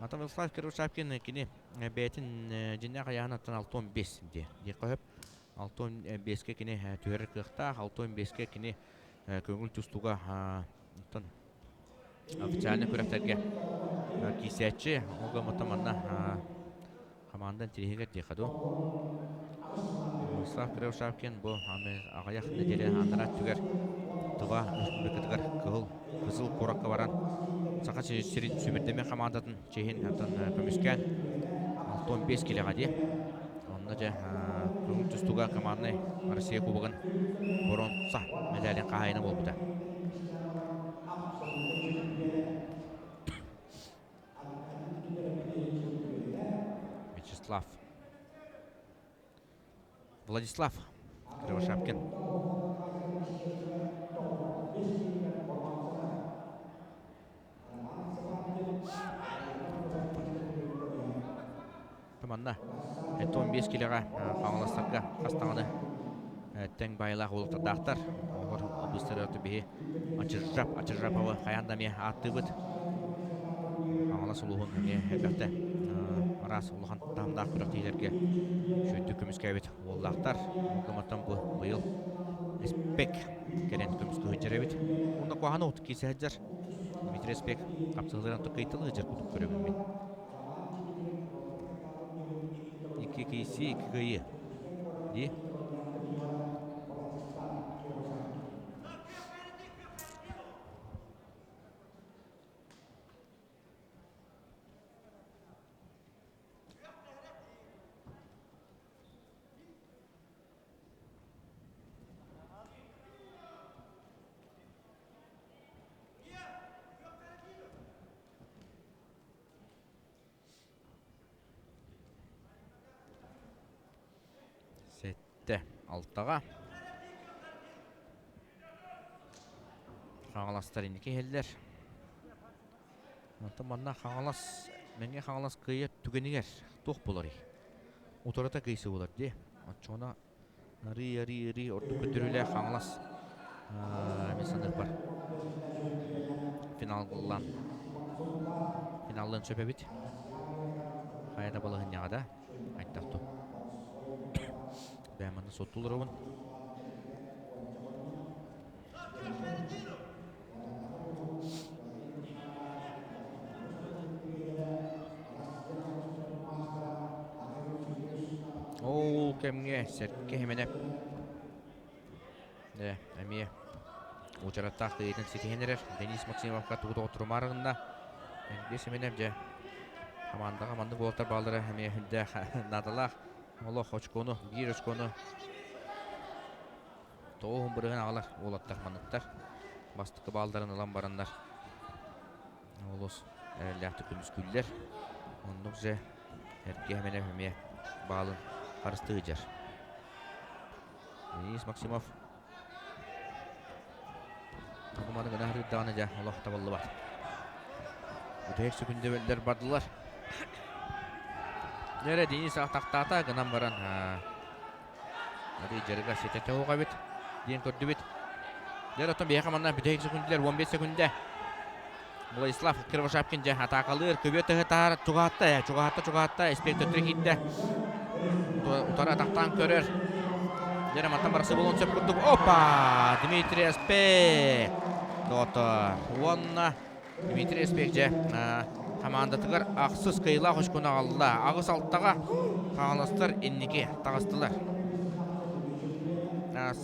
Ата Владислав Кирошапкин кини бэйэтин дьиннээх айаһын 65 дии. Диэххэ сөп. 65-кэ кини түһэрэр кыахтаах, 65-кэ кини көҥүл тустууга оттон официальнай күрэхтэргэ киирсээччи. Ол гыммыттан манна хамаанда интириэһигэр диэххэ дуу. Владислав Кривошапкин бу аҕыйах нэдиэлэ анараа өттүгэр Тыва Республикатыгар Кыһыл Кызыл куоракка баран Саха сирин сүмүрдэмэ хамаандатын чиэһин көмүскээн 65 килэҕэ дии. Онно дьэ көҥүл тустууга команднай Россия Кубогын боруонса мэдээлин хаһаайына буолбута. Вячеслав Владислав Кривошапкин. Манна 15 килэҕэ Хаҥаластарга хас даҕаны тэҥ баайылаах уолаттардаахтар. Олор быстары биһи Ачыржап, Ачыржаповы хайаан да эмиэ ааттыыбыт. Хаҥалас улууһун эмиэ элбэхтэ араас улахан таһымнаах күрэхтэһиилэргэ үчүгэйдик көмүскээбит уоллаахтар. Ол бу быйыл Эспек кэлэн көмүскүү сылдьар эбит. Уонна куһаҕан уһук киирсэ сылдьар. Дмитрий Эспек хапсыһыыларын кыйтылыы сылдьар курдук көрөбүн мин. Икки киирсии, икки кыайыы. Дии. 7 алтаҕа. Хаҥаластар инники иһэллэр. Онтон манна Хаҥалас, Мэҥэ Хаҥалас кыайар түгэнигэр туох буоларый? Утарыта кыайсы буолар дии. Оччоҕуна арыы арыы арыы ордук көрдөрүүлээх Хаҥалас мин саныырбар финаллаан финаллыан сөп эбит. Хайа да балаһынньаҕа да хайдах ту. Бэйэм манна суоттууларабын. Ол кэмҥэ сэргэ Хименеп э, эмиэ уочараттаах кыайыытын ситиһэн эрэр. Денис Максимовка тугу тоҕотторумаар гынна. Эргэ Семенов дьэ хамаандаҕа маннык уолаттар бааллара эмиэ үрдээх наадалаах. Олох очкону, биир очкону тоҕуһун бырыһын аҕалар уолаттар манныктар. Бастакы баалларын ылан бараннар олус эрэллээхтик көмүскүүллэр. Оннук же Эргэ Хименев эмиэ баалын харыстыы сылдьар. Денис Максимов Токуманы гына сатыырдаҕына дьэ олох табыллыбат. Бүтэһик сөкүндэбэллэр бардылар. Дьэ Денис атахтаата гынан баран арыы дьарыга ситэ тоһук эбит диэн көрдүбүт. Дьэ оттон биһиэхэ манна бүтэһик сөкүндэлэр 15 сөкүндэ. Владислав Кривошапкин дьэ атаакалыыр, көбүө тыһы таһаар чугаһатта, чугаһатта, чугаһатта, инспектордары киирдэ. Утары атахтаан көрөр. Дьэ мантан барсы буолуон сөп курдук. Опа! Дмитрий Аспек! Доҕоттор. Уонна Дмитрий Аспек дьэ хамаандатыгар ахсыс кыайыылаах очкону аҕалла. Аҕыс алтаҕа хаҥаластар инники таҕыстылар.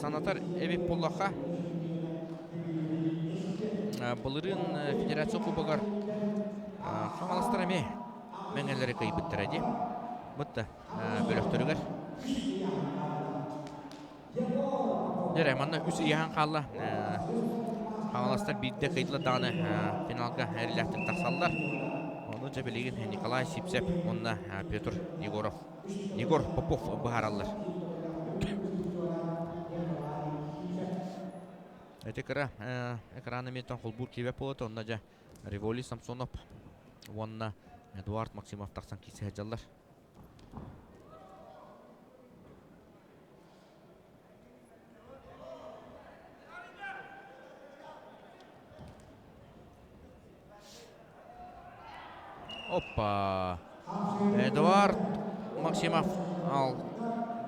Санатар эбит буоллахха, Былырыын Федерация Кубогар Хаҥаластар эмиэ мэҥэлэри кыайбыттара дии. Бытта бөлөхтөрүгэр. Дьэ, манна үс ыйаһан хаалла. Хаҥаластар биирдэ кыайдылар даҕаны финалга эрэллээхтик тахсаллар. Ону дьэ билигин Николай Сипсев уонна Петр Егоров Егор Попов быһаараллар. Ити кыра экран эмиэттэн холбуур киирбэт буолуо, онно дьэ Риволи Самсонов уонна Эдуард Максимов тахсан киирсэ сылдьаллар. Оппа! Эдуард Максимов ал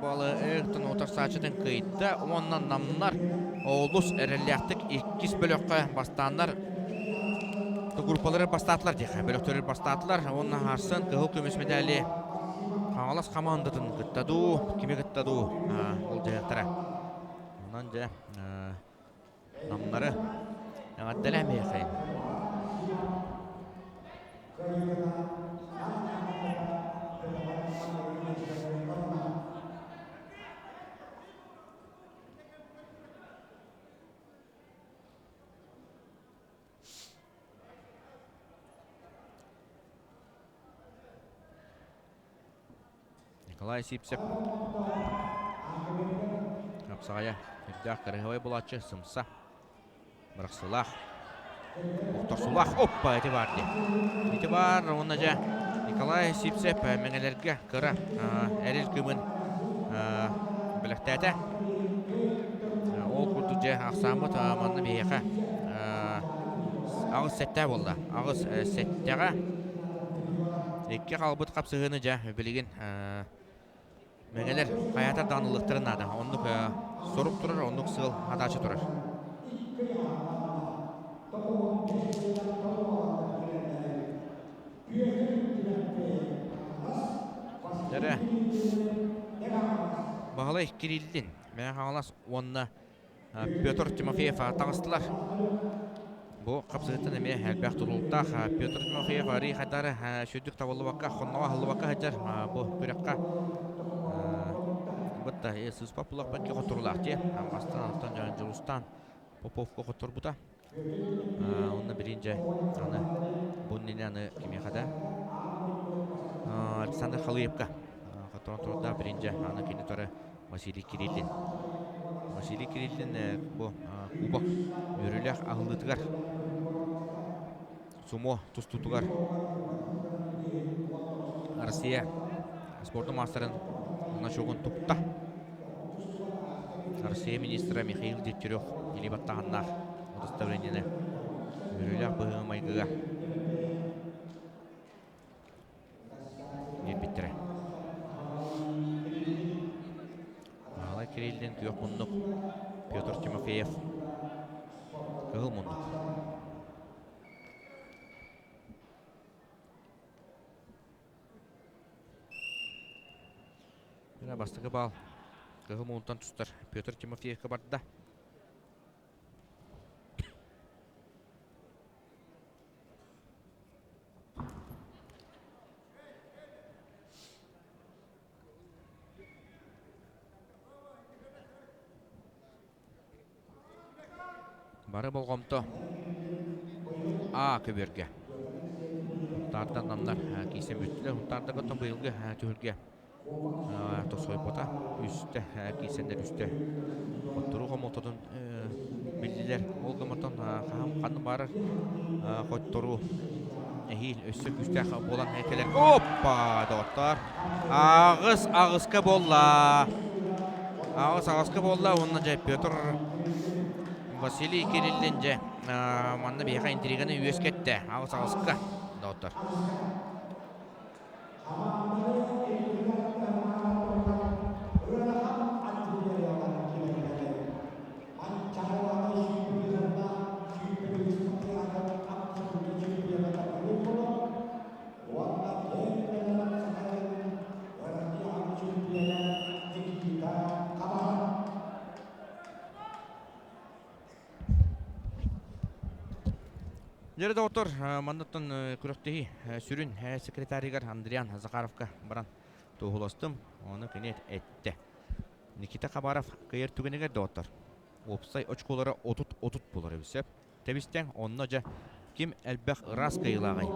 балы ыктын утарсааччытын кыйда уонна намнар олус эрэллээхтик иккис бөлөххө бастааннар группалары бастаатылар диэхэ бөлөхтөрү бастаатылар уонна Арсен кыһыл көмүс медали Хаҥалас хамаандатын кытта дуу кими кытта дуу ол дьайыктара онон дьэ Намнары эҕэрдэлээмиэхэйин. Николай Сипсев хапсаҕайа үрдээх кырыһабай булааччы сымса бырахсылаах охторсулаах оппа ити баар дии ити баар уонна дьэ Николай Сипсев мэҥэлэргэ кыра эрил кымын бэлэхтээтэ ол курдук дьэ ахсааммыт манна биһиэхэ аҕыс сэттэ буолла аҕыс сэттэҕэ Икки хаалбыт хапсыһыыны дьэ билигин мэҥэлэр хайаатар даҕаны ылыахтарын наада. Оннук сорук турар, оннук сыал хатааччы турар. Дэрэ Баһылай Кириллин, Мэҥэ Хаҥалас уонна Петр Тимофеев таҕыстылар. Бу хапсыһыттан эмиэ элбэх тутулуктаах Петр Тимофеев арыы хайдары сүрдүк табыллыбакка, хонноҕо аһыллыбакка сылдьар бу күрэххэ бытта сыыспат буллахпын хотторулаах дии. Бастан антон Дьулустаан Поповка хотторбута. Онно биринче аны бу иннинэ аны кимиэхэ да Александр Халыевка хотторон турда биринче аны кини тары Василий Кириллин. Василий Кириллин бу кубок үөрүүлээх аһыллыытыгар сумо тустуутугар Россия спордун маастарын значогун тупта. Россия министра Михаил Дегтярев илии баттаһаннаах удостоверениены үөрүүлээх быһыы-майгыга биэрбиттэрэ. Баһылай Кириллин күөх муннук, Петр Тимофеев кыһыл муннук. Бастакы баал кыһыл муннуктан тустар Петр Тимофеевка барда. Бары болҕомто А көбүөргэ. Сунтаардан намнар киирсэн бүттүлэр. Сунтаардарга оттон быйылгы түһүлгэ тосхойбута. Үстэ киирсэннэр үстэ хотторуу хомолтотун биллилэр. Ол гыммытын хаһан ханна баарар хотторуу эһиил өссө күүстээх буолан кэлэр. Оппа, доҕоттоор! Аҕыс аҕыска буолла. Аҕыс аҕыска буолла уонна дьэ Петр Василий Кириллин дьэ манна биһиэхэ интриганы үөскэттэ. Аҕыс аҕыска доҕоттор. Дьэ, доҕоттор, манныттан күрэхтэһии сүрүн секретарыгар Андриан Захаровка баран туоһуластым. Ону кини эттэ. Никита Хабаров кыайар түгэнигэр доҕоттор. Уопсай очколара 30-30 буолар эбит сөп. Тэбистэҥ, онно дьэ ким элбэх ыраас кыайыылааҕый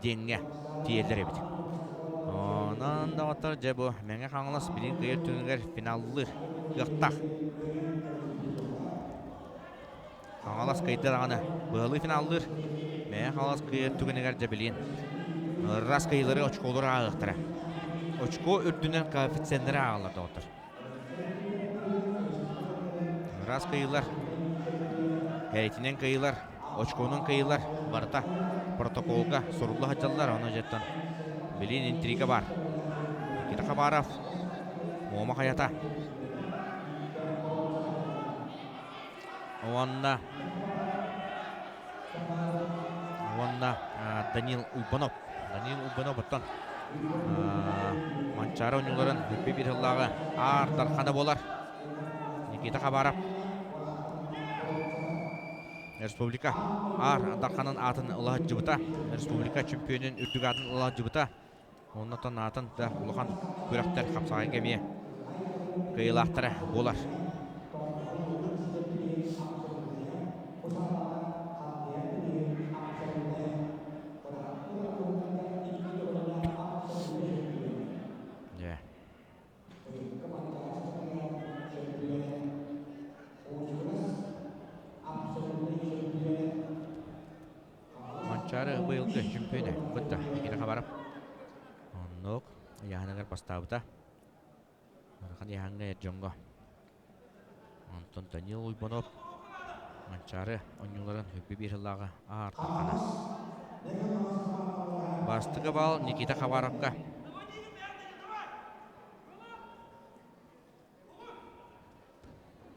диэҥҥэ тиийэллэр эбит. Онон доҕоттор, дьэ бу Мэҥэ Хаҥалас билин кыайар түгэнигэр финаллыыр кыахтаах. Хаҥалас кыайда даҕаны быһалыы финаллыыр. Мэҥэ Хаҥалас кыайар түгэнигэр дьэ билин ыраас кыайыылары очколору ааҕыахтара. Очко үрдүнэн коэффициеннэри ааҕаллар доҕоттор. Ыраас кыайыылар, кэйитинэн кыайыылар, очконун кыайыылар барыта протоколга сурулла сылдьаллар. Ону дьэттэн билин интрига баар. Никита Хабаров, Муома Хайата. Уонна уонна Данил Уйбанов. Данил Уйбанов оттон Манчаары оонньууларын бүппүт сыллааҕы Аар Дархана буолар. Никита Хабаров республика Аар Дарханын аатын ыла сылдьыбыта. Республика чемпионун үрдүк аатын ыла сылдьыбыта. Оннотон аатын да улахан күрэхтэр хапсаҕайга эмиэ кыайыылаахтара буолар. Дьэ. Манчаары быйылгы чөмпүйүөнэ кытта Никита Хабаров. Оннук ыйааһыныгар бастаабыта. Ыарахан ыйааһыҥҥа эр дьоҥҥо. Онтон Данил Уйбанов Манчаары оонньууларын үрдү биир сыллааҕы аар тархана. Бастакы баал Никита Хабаровка.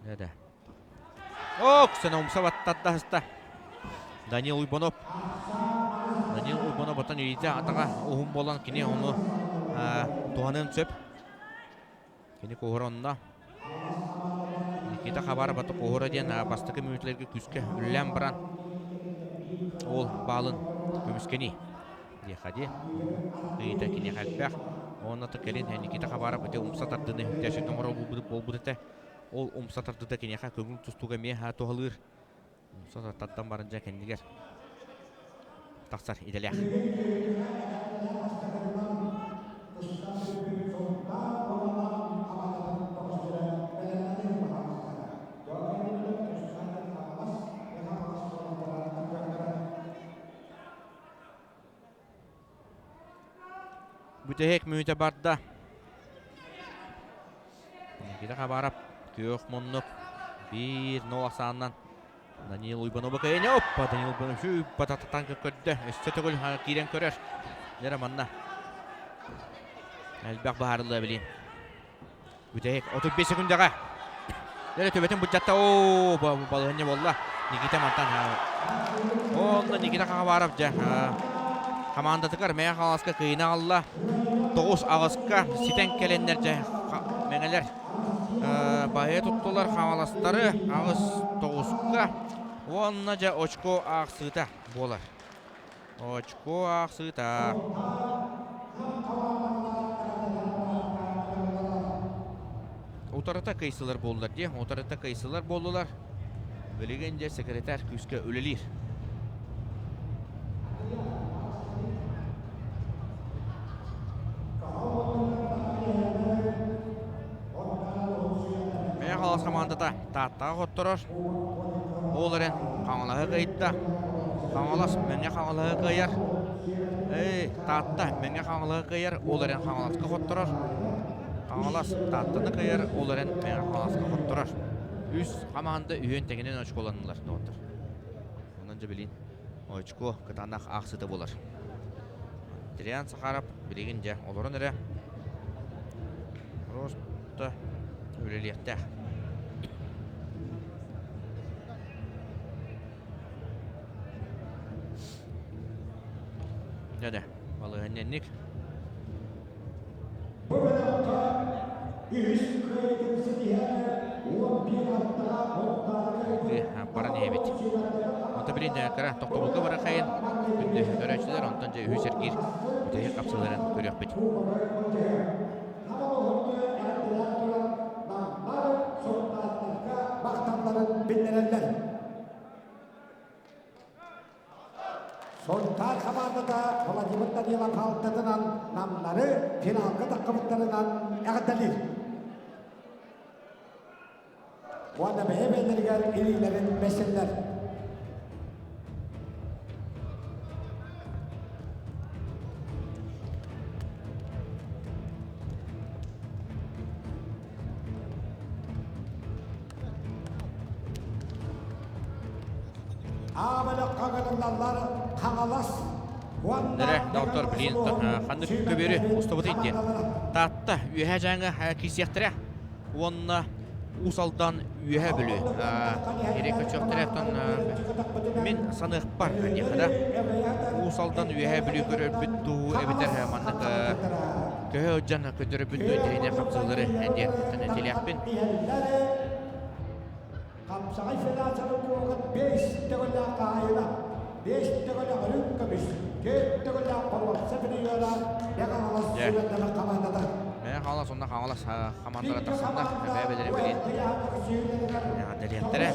Да-да. Оксана умса баттарда Данил Уйбанов. Данил Уйбанов оттон илиитэ атаҕа уһун буолан кини ону туһаныан сөп. Кини куһура онно. Никита Хабаров аты куһура диэн бастакы мүнүүтэлэргэ күүскэ үлэлээн баран ол баалын көмүскэний диэхэ дии. Ыйыта киниэхэ элбэх. Уонна кэлин Никита Хабаров ити умса тардыыны үктээччи оҥорор буолбут этэ. Ол умса тардыыта киниэхэ көҥүл тустууга эмиэ туһалыыр. Умса тардан баран дьэ кэннигэр тахсар идэлээх. Бүтэһик мүнүүтэ барда. Никита Хабаров күөх муннук 1-0 ахсаанынан Даниил Уйбанова кыайыны оппа Даниил Уйбанов сүүппэ тататан көрдө. Өссө төгүл киирэн көрөр. Дьэ манна элбэх быһаарыллыа билин. Бүтэһик 35 секундаҕа. Дьэ төбөтүн былдьатта. Оо, балаһыанньа буолла. Никита мантан онно Никита Хабаров дьэ хамаандатыгар Мэҥэ Хаҥаласка кыайыыны аҕалла. 9-8-ка ситэн кэлэннэр дьэ Мэҥэлэр баһыйа туттулар Хаҥаластары 8-9-ка уонна дьэ очко аахсыыта буолар. Очко аахсыыта. Утарыта кыйсылар буоллар дии. Утарыта кыйсылар буоллулар. Билигин дьэ секретарь күүскэ үлэлиир. Мэҥэ Хаҥалас хамаандата Тааттаҕа хотторор. Ол эрэн Хаҥалаһы кыайда. Хаҥалас Мэҥэ Хаҥалаһы кыайар. Эй, Таатта Мэҥэ Хаҥалаһы кыайар, ол эрэн Хаҥаласка хотторор. Хаҥалас Тааттаны кыайар, ол эрэн Мэҥэ Хаҥаласка хотторор. Үс хамаанда үһүөн тэҥинэн очколаннылар, доҕоттор. Онон дьэ билин очко кытаанах аахсыыта буолар. Адриан Сахаров билигин дьэ олорон эрэ просто үлэлиэхтээх. Дьэ, балаһыанньанник. Бу бөлөххө үһүс кыайыытын ситиһээри 11 аттаах Баран иһэбит. Онто билин кыра тохтобулга бара хайын күндү көрөөччүлэр онтон дьэ үһүс эргиир бүтэһик хапсыыларын көрүөхпүт. Биллэрэллэр. Сунтаар хамаандата Владимир Данилов хаалтатынан намнары финалга таххыбыттарынан эҕэрдэлиир. Уонна бэйэ-бэйэлэригэр илиилэрин бэссэллэр. Аабалахха гыныллаллар Хаҥалас Нэрэ, доктор, блин, ханнык көбүөрү устубутуй диэн. Таатта Үөһээ Дьааҥы киирсиэхтэрэ уонна Уус Алдан Үөһээ Бүлүү ири көчүөхтэрэ. Оттон мин саныахпар диэхэ да, Уус Алдан Үөһээ Бүлүү көрөрбүт дуу эбэтэр маннык көһө сылдьан көтөрбүт дуу интэриэһинэй хапсыылары диэн этилиэхпин. Хапсаҕай федерациятын кубогын 5 төгүллээх хаһаайына, 5 төгүллээх үрүҥ көмүс, 4 төгүллээх боруонса призера Мэҥэ-Хаҥалас сүбэлэрин хамаандата. Мэҥэ-Хаҥалас уонна Хаҥалас хамаандалара тахсаннар бэйэ-бэйэлэрин билин эҕэрдэлиэхтэрэ.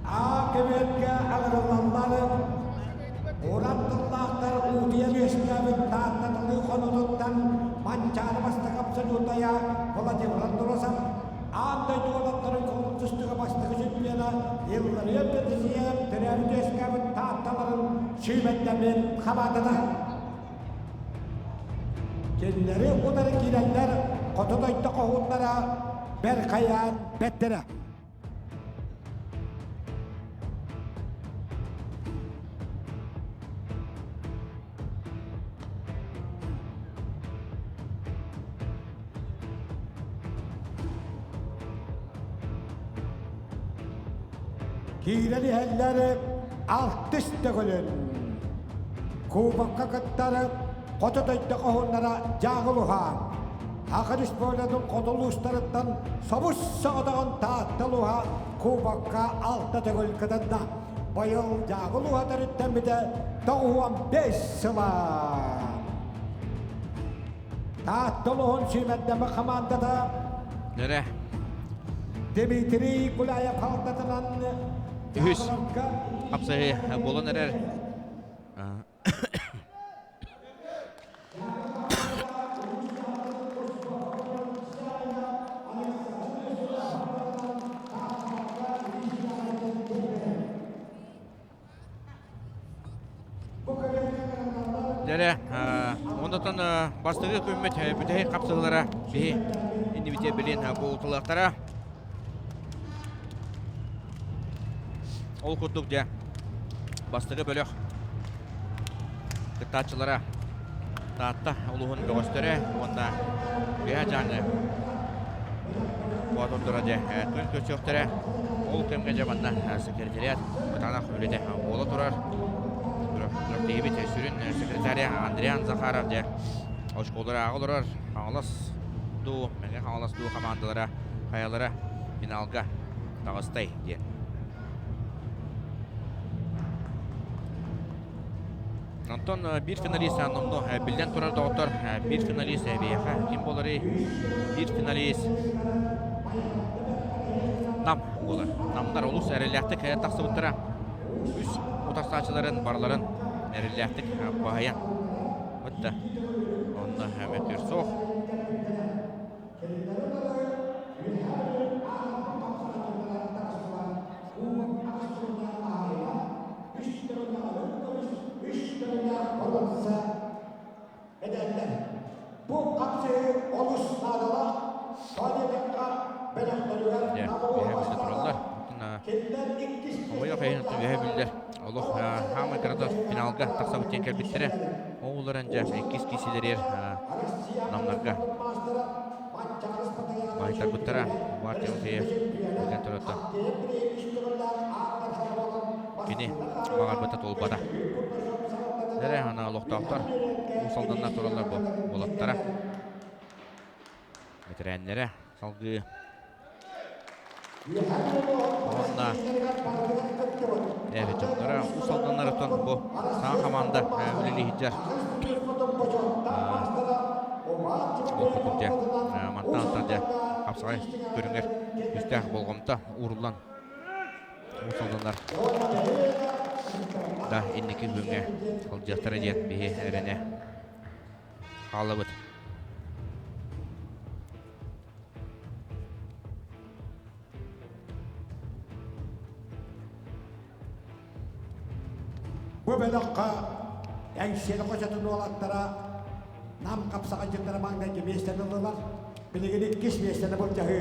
Аа кэбиэккэ аҕырыллаллар уран тыллаахтар уутуйан үөскээбит Тааттатылыы хонуутуттан Манчаары бастакы абсолютая Владимир Андросов аан дойду уолаттарын тустууга бастакы чемпиона Илларион Петросиев төрөөбүт үөскээбит Таатталарын сүүмэрдэммит хамаандата. Кинилэри утары киирэллэр хоту дойду хоһууннара. Бэрхайаан бэттэрэ. Киирэн иһэллэр алтыс төгүлүн. Кубокка кыттар хоту дойду хоһуннара дьааҕылуһаан. Саха Республикатын хоту улуустарыттан собус соҕотоҕун Таатта улууһа Кубокка алта төгүл кытынна. Быйыл дьааҕыл уһа төрүттэммитэ 95 сыла. Таатта улууһун сүүмэрдэммит хамаандата Нөрэ. Дмитрий Гуляев халтатынан Үһүс хапсаһыы буолан эрэр. Дьэрэ, онтон бастакы күммүт бүтэһик хапсыһыылара биһи иннибитигэр билин буолуталыахтара. Ол курдук дьэ, бастакы бөлөх кыттааччылара Таатта улууһун бөҕөстөрө уонна Үөһээ Дьааҥы боотурдара дьэ күн көрсүөхтэрэ. Ол кэмҥэ дьэ манна секретариат кытаанах үлэтэ буола турар. Күрэхтэһиибит сүрүн секретаря Андриан Захаров дьэ очколары ааҕа олорор. Хаҥалас дуу, Мэҥэ Хаҥалас дуу хамаандалара хайалара финалга таҕыстай диэн. Онтон биир финалист номнуо биллэн турар доҕоттор, биир финалист биһиэхэ ким буоларый? Биир финалист Нам буолар. Намнар олус эрэллээхтик тахсыбыттара. Үс утарсааччыларын барыларын эрэллээхтик баһыйан. Бытта. Онно мөккүөр суох. Бу хапсыһыы олус наадалаах. Тоҕо бэлэхтэригэр Дьэ, үөһэ биллэ тураллар. Хомойуох иһин үөһэ биллэр. Олох хаамай кырата финалга тахсабыт диэн кэлбиттэрэ. Оҕолорун дьэ иккис киисилэригэр намнарга баайтарбыттара. Бар Тимофеев билэн турата. Кини баҕарбыта туолбата. Эрэ ана олохтоохтор Уус Алданнар тураллар бу уолаттара. Бэтэрээннэрэ салгыы уонна эр дьонноро Уус Алданнарыттан бу саҥа хамаанда үлэлии сылдьар. Ол курдук дьэ мантан дьэ хапсаҕай көрүҥэр күүстээх болҕомто ууруллан Уус Алданнар да инники күҥҥэ сылдьыахтара диэн биһи эрэнэ хааллыбыт. Бу бөлөххө Эҥсиэли хочотун уолаттара Нам хапсаҕайдьыттара маҥнайгы миэстэни ыллылар. Билигин иккис миэстэни былдьаһыы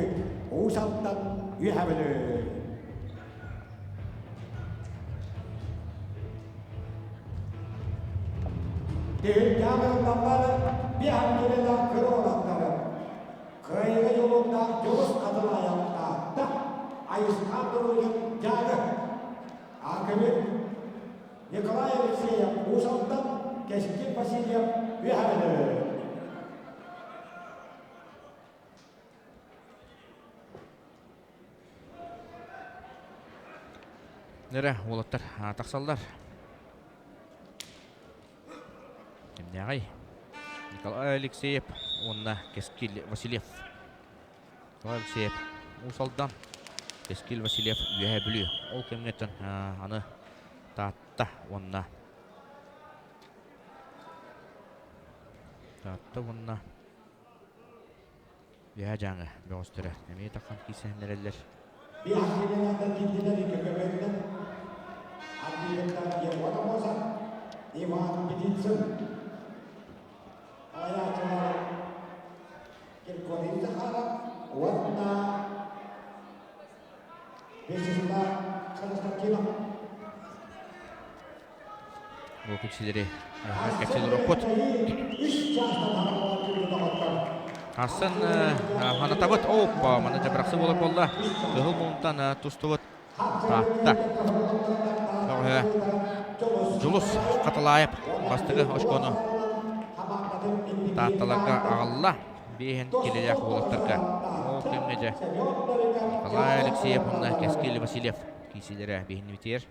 Уус Алдан Үөһээ Бүлүү. Түһүлгэҕэ ыллаллар биэһэн киилэлээх кыра уолаттары. Кыайыыга дьулуурдаах Дьулус Хатын айахтаатта. Айысхан Дружин дьаады. Акыбыт Николай Алексеев Уус Алдан, Кэскил Васильев Үөһээ Бүлүү. Эрэ уолаттар тахсаллар. Кимнээҕий? Николай Алексеев уонна Кэскил Васильев. Николай Алексеев Уус Алдан, Кэскил Васильев Үөһээ Бүлүү. Ол кэмҥэ аны Таатта уонна Таатта уонна Үөһээ Дьааҥы бөҕөстөрө эмиэ таххан киирсэһиннэрэллэр. Иван Птицын Киркорин Захаров уонна Бу күпсилэри кэпсэл ороппут. Асан ханатабыт. Опа, мана жабырақсы болар болла. Кыһыл муунтан тустубут. Таатта. Бөҕөһө Дьулус Хатылаев бастакы очкону Таатталарга аҕалла. Биэһин килэлээх уолаттарга. Ол кэмҥэ дьэ Николай Алексеев уонна Кэскил Васильев киисилэрэ биһиннибитигэр.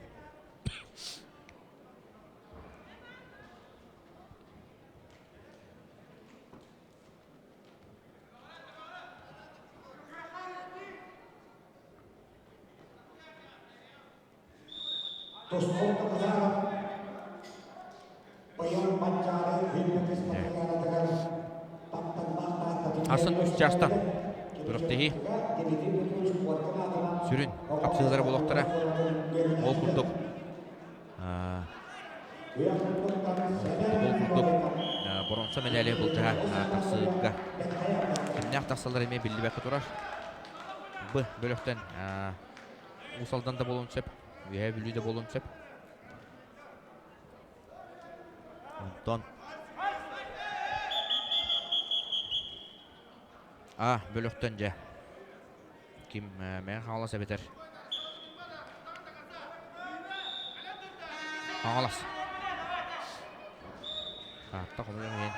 Асан үс чаастан күрэхтэһии сүрүн хапсыһыылара буолуохтара. Ол курдук ол курдук боронса медали былдьаһа тахсыыга кимнээх тахсаллар эмиэ биллибэккэ турар. Б бөлөхтөн Уус Алдан да буолуон сөп, Үөһээ Бүлүү да буолуон сөп. Онтон А бөлөхтөн дьэ ким Мэҥэ Хаҥалас эбэтэр Хаҥалас Таатта хомойуох иһин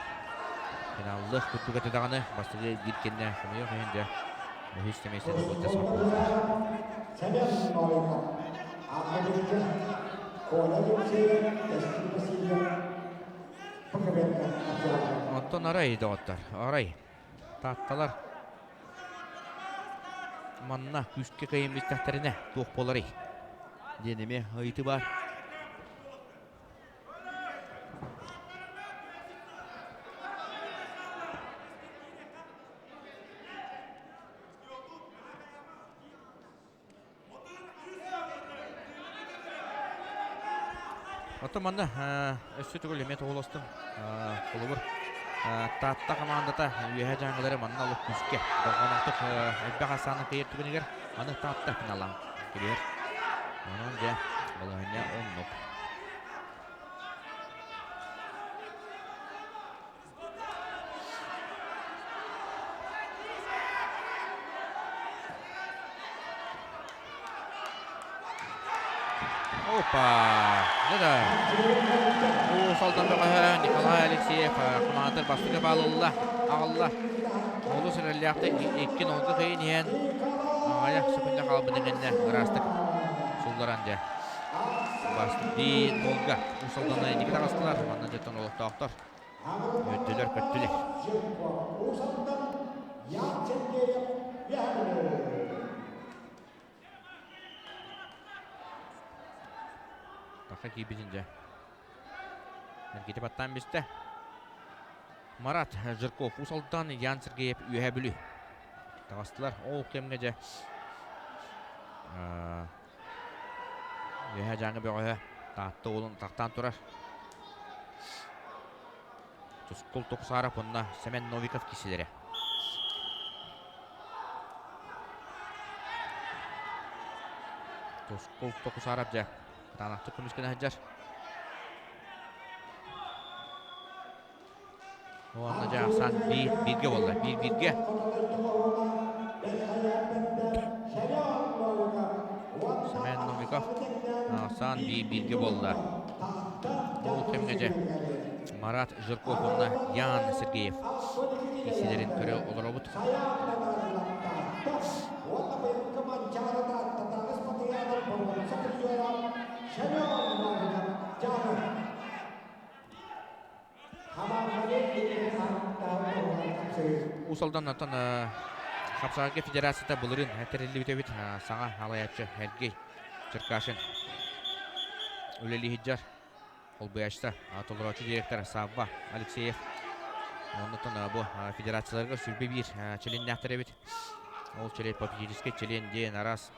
финаллыах курдук этэ даҕаны бастакы биир кэннэ хомойуох иһин дьэ үһүс миэстэни былдьас ордубуттар. Оттон арай доҕоттор, арай Таатталар манна күүскэ кыайан бүттэхтэринэ туох буоларый диэн эмиэ ыйытыы баар. Оттон манна өссө төгүл эмиэ тоҕолостум. Холобур, Таатта хамаандата үөһэ дьааҥылары манна олох күүскэ дорҕооноохтук элбэх ахсааны кыайар түгэнигэр аны Таатта финалаан кириэр. Онон дьэ балаһыанньа оннук. Опа! Да-да. Уус Алдан бөҕөһө Николай Алексеев хамаандыр бастакы баал ылла, аҕалла. Олус эрэллээхтик икки нолга кыайан иһэн аҕыйах секунда хаалбытын кэннэ ыраастык сулларан дьэ Бастыы нолга Уус Алданы инники таҕыстылар. Манна дьоттон олохтоохтор Үөрдүлэр, көттүлэр. Таха киирбитин дьэ. Эргити баттаан бистэ. Марат Жирков Уус Алдан, Ян Сергеев Үөһээ Бүлүү. Таҕыстылар. Ол кэмҥэ дьэ Үөһээ Дьааҥы бөҕөһө Таатта уолун тахтаан турар. Тускул Туксаров уонна Сэмэн Новиков киисилэрэ. Тускул Токусаров дьэ кытаанахтык көмүскэнэ сылдьар. Уонна дьэ ахсаан биир бииргэ буолла. Биир бииргэ. Семен Новиков ахсаан биир бииргэ буолла. Ол кэмҥэ дьэ Марат Жирков уонна Ян Сергеев киисилэрин көрө олоробут. Уус Алдан оттон Хапсаҕайга федерацията былырыын тэриллибит эбит саҥа салайааччы Сергей Черкашин үлэлии сылдьар. Холбуйааччыта толорооччу директор Савва Алексеев. Оннуттан бу федерацияларга 21 чилиэннээхтэр эбит. Ол чилиэн попечительскай чилиэн диэн араас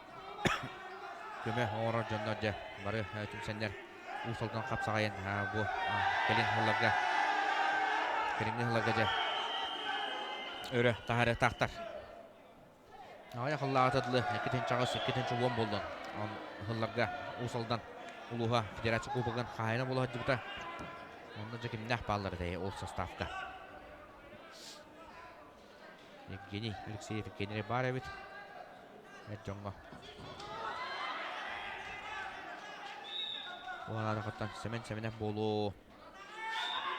көмө оҥорор дьоннор дьэ бары түмсэннэр Уус Алдан хапсаҕайын бу кэлин сылларга кэлиҥҥи сылларга дьэ өрө таһаарыахтаахтар. Аҕыйах сыллааҕыта дылы 2 8, 2 10 буоллун. Сылларга Уус Алдан улууһа федерация кубогын хаһаайына буола сылдьыбыта. Онно дьэ кимнээх бааллар этэй ол составка? Евгений Алексеев Евгений баар эбит. Эр дьоҥҥо. Уһанаатахыттан Сэмэн Сэмэнэп буолуо.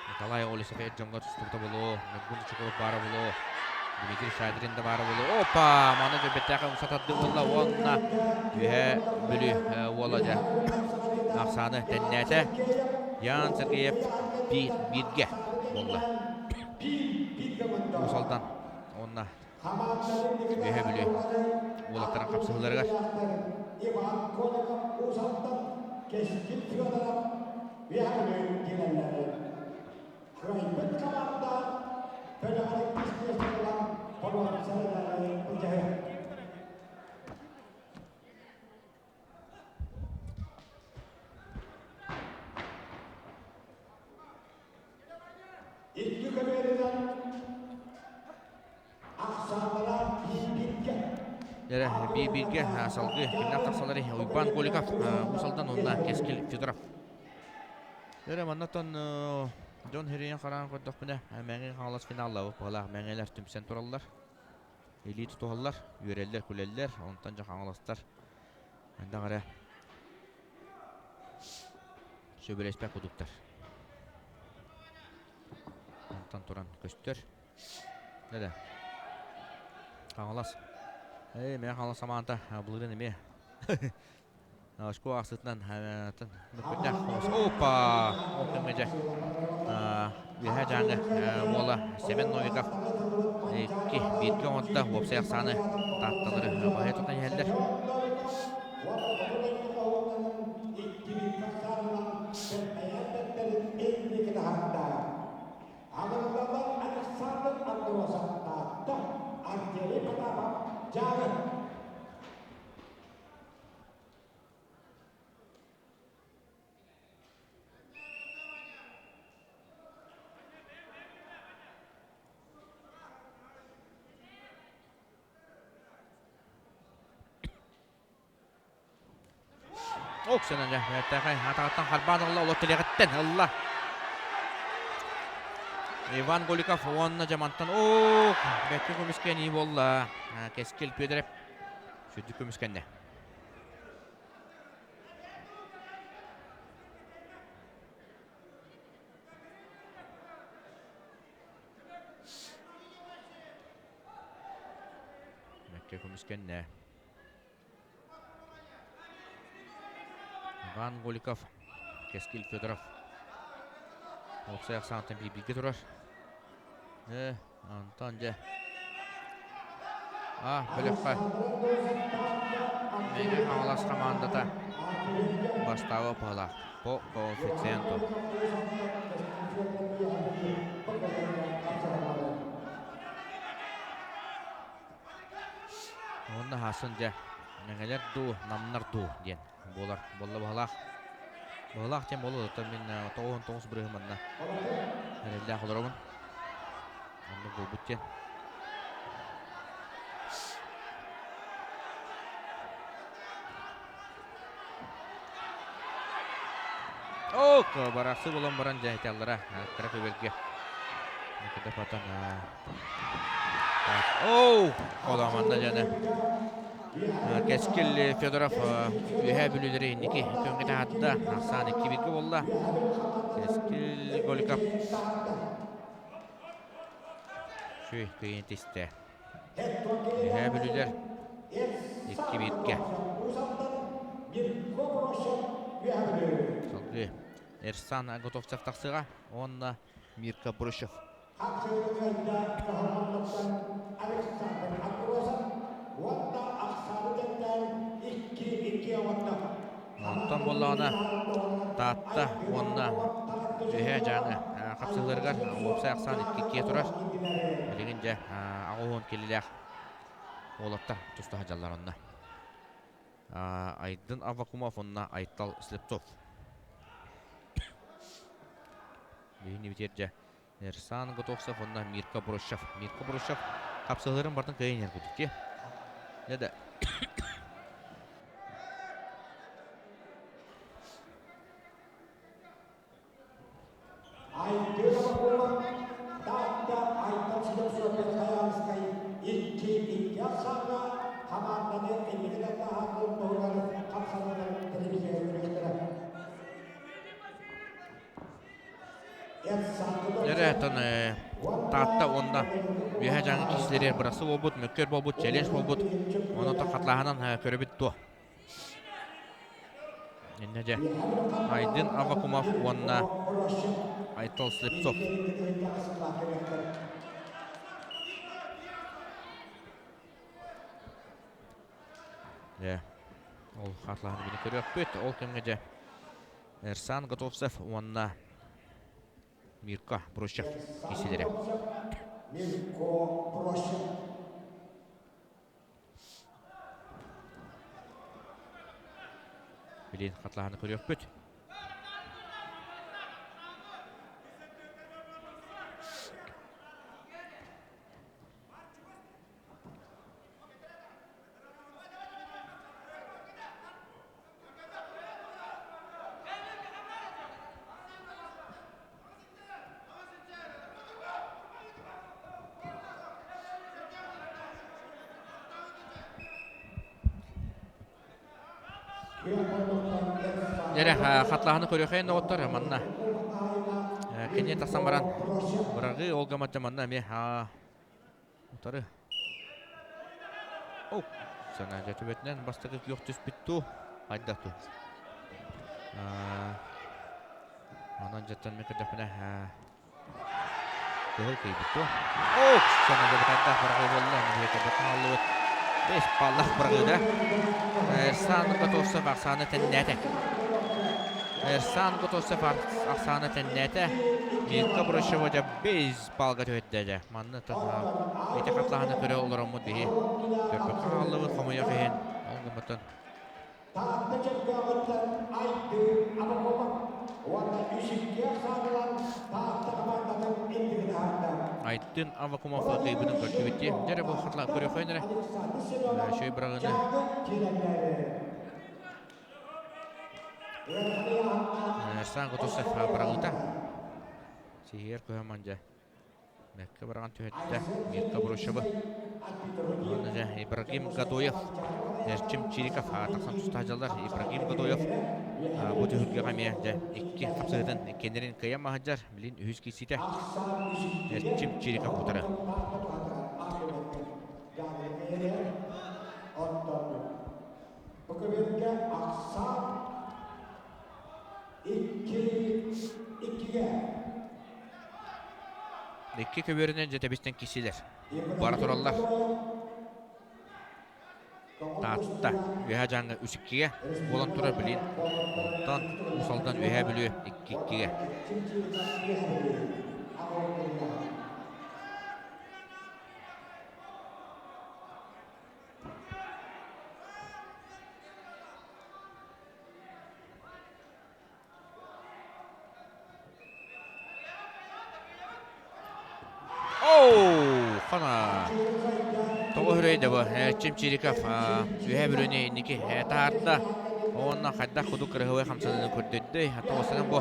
Николай Олесов эр дьоҥҥо тустубута буолуо. Ньургун Чукуров баара буолуо. Дмитрий Шадрин да баара буолуо. Опа! Маны дьөббэттээхэ умса тардыы буолла уонна Үөһээ Бүлүү уола дьэ ахсааны тэннээтэ. Ян Сергеев бииргэ буолла. Уус Алдан уонна Үөһээ Бүлүү уолаттарын хапсыһыыларыгар. Кыайбыт хамаанда бөлөҕөр иккис миэстэни ылан боруонса медали былдьаһыа. Икки көбүөрүнэн ахсааннара биир-бииргэ. Эрэ биир-бииргэ салгыы кимнээх тахсаллар Уйбаан Голиков Уус Алдан уонна Кэскил Федоров. Эрэ маннаттан дьон хэрийэн хараан көрдөхпүнэ Мэҥэ Хаҥалас финаллаабыт баҕалаах мэҥэлэр түмсэн тураллар. Илии тутуһаллар, үөрэллэр, күлэллэр, онтон дьэ хаҥаластар хайдах эрэ сөбүлэспэт курдуктар. Онтон туран көстөр. Да-да. Хаҥалас. Эй, мэ Хаҥалас самаанта былырын эмиэ. Очко ахсытынан мөккүтэх. Опа! Ол кэмҥэ дьэ Үөһээ Дьааҥы уола Семен Новиков икки бииргэ оҥордо. Уопсай ахсааны таатталары баһыйа тутан иһэллэр. Аҕыллалар Александр Андросов Таатта, Артемий Потапов Дьааҥы. Оксана дьэ, бэртээхэй атаҕыттан харбаан ылла, олох тилэҕиттэн ылла. Иван Голиков уонна дьамантан ох, бэккэ көмүскэнии буолла. Кэскил Петров сүрдүк көмүскэннэ. Бэккэ көмүскэннэ. Иван Голиков, Кэскил Федоров. Уопсай ахсаантан биир-бииргэ турар. Антон дьэ. А, бөлөххө. Мэҥэ Хаҥалас хамаандата бастаабы баһылаах по коэффициенту. Уонна хасын дьэ мэҥэлэр дуу, намнар дуу диэн буолар. Буолла баһылаах. Баһылаах диэн буолла да мин 99 бырыһым манна эрэллээх олоробун. Оннук буолбут диэн. Ок, барахсы булан баран дьаһиталлара кыра көбөлгө. Никита Патан. Оу, Коломанда дьаны. Кэскил Федоров үөһээ бүлүүлэри инники күҥҥэ таһаарда. Ахсаан икки бииргэ буолла. Кэскил Голиков Шүй кыйын тистэ. Үөһээ бүлүүлэр икки бииргэ. Салгыы Эрсан Готовцев тахсыаҕа уонна Мирка Брущев. Хапсыгы кыайда Каһарманнаттан Александр Андросов уонна ахсааны тэттээн 2-2 оҥордо. Онтон буоллаҕына Таатта уонна Үөһээ Дьааҥы хапсыһыыларыгар уопсай ахсаан икки турар. Билигин дьэ 80 килилээх уолаттар туста сылдьаллар онно. Айдын Аввакумов уонна Айтал Слепцов. Биһини битиэр дьэ Эрсан Готовцев уонна Мирка Брущев. Мирка Брущев хапсыһыыларын бартын кыайан иһэр курдук дии. Дьэ да. Таатта Айтал Сидорсов Хайаалыскай 2-2 ахсааҥҥа хамаанданы инники таһаардын туһугар хамсаныылар телевизияҕа көрүөхтэрэ. Эрэ Таатта уонна Үөһээ Дьааҥы киһилэригэр бырасы буолбут, мөккүөр буолбут, челлендж буолбут. Ону хатылааһынан көрөбүт дуо? Иннэ дьэ Айдын Аввакумов уонна Айтал Слепцов. Дьэ, ол хатылааһыны били көрүөхпүт. Ол кэмҥэ дьэ Эрсан Готовцев уонна Мирко Брущев киисилэрэ. Мирко Брущев. Билин хатылаһаны көрүөхпүт. Дьэрэ, хатлааһыны көрүөххэйин доҕоттор, манна кини тахсан баран быраҕыы ол гаматта манна эмиэ утары. О, сана дьэ төбөтүнэн бастакы күөх түспүт туу, хайдах туу. Онон дьэттэн мен көрдөхпүнэ кыһыл кыйбыт дуо? О, сана дьэ бытайдаах быраҕыы буолла, нэһиэкэ хааллыбыт. Бэс баллах быраҕыыда. Эрсан Готовцев ахсааны тэннээтэ. Эрсан Готовцев ахсааны тэннээтэ. Мирка Брущева дьэ бэс балга түһэрдэ дьэ. Манна ити хатлаһаны көрө олороммут биһи. Көрбөккө хааллыбыт хомойох иһин. Ол гыммытын Таатта Чөркөөҕүттэн Айдыы Абакумов уонна үс-икки ахсаанынан Таатта хамаандатын инники таһаарда. Айдын Аввакумов кыайбытын көрдүбүт дии. Дьэ бу хатла көрүөххөйүн эрэ. Александр Семенов Үчүгэй быраҕыыны Дьааҥы киирэллээри. Эрсан Готовцев быраҕыыта. Сиһиэр көһө дьэ. Мэккэ быраҕан түһэттэ Мирка Брущева. Уонна дьэ Ибрагим Гадоев, Эрчим Чириков тахсан туста сылдьаллар. Ибрагим Гадоев бу түһүлгэҕэ эмиэ дьэ икки хапсыһыытын иккиэннэрин кыайан маһыдьар. Билин үһүс киирсиитэ Эрчим Чириков утары. Бу көбүөргэ ахсаан икки иккигэ Икки көбүөрүнэн дьэ тэбистэн киирсилэр. Бара тураллар. Таатта Үөһээ Дьааҥы үс иккигэ буолан турар билин. Онтон Уус Алдан Үөһээ Бүлүү икки иккигэ. Оу, хана. Тоҕо үрэй да бу. Эрчим Чириков үһэ бүрүнү инники таһаарда. Уонна хайдах кудук кырыһыбай хамсаныыны көрдөрдөй. Тоҕосунан бу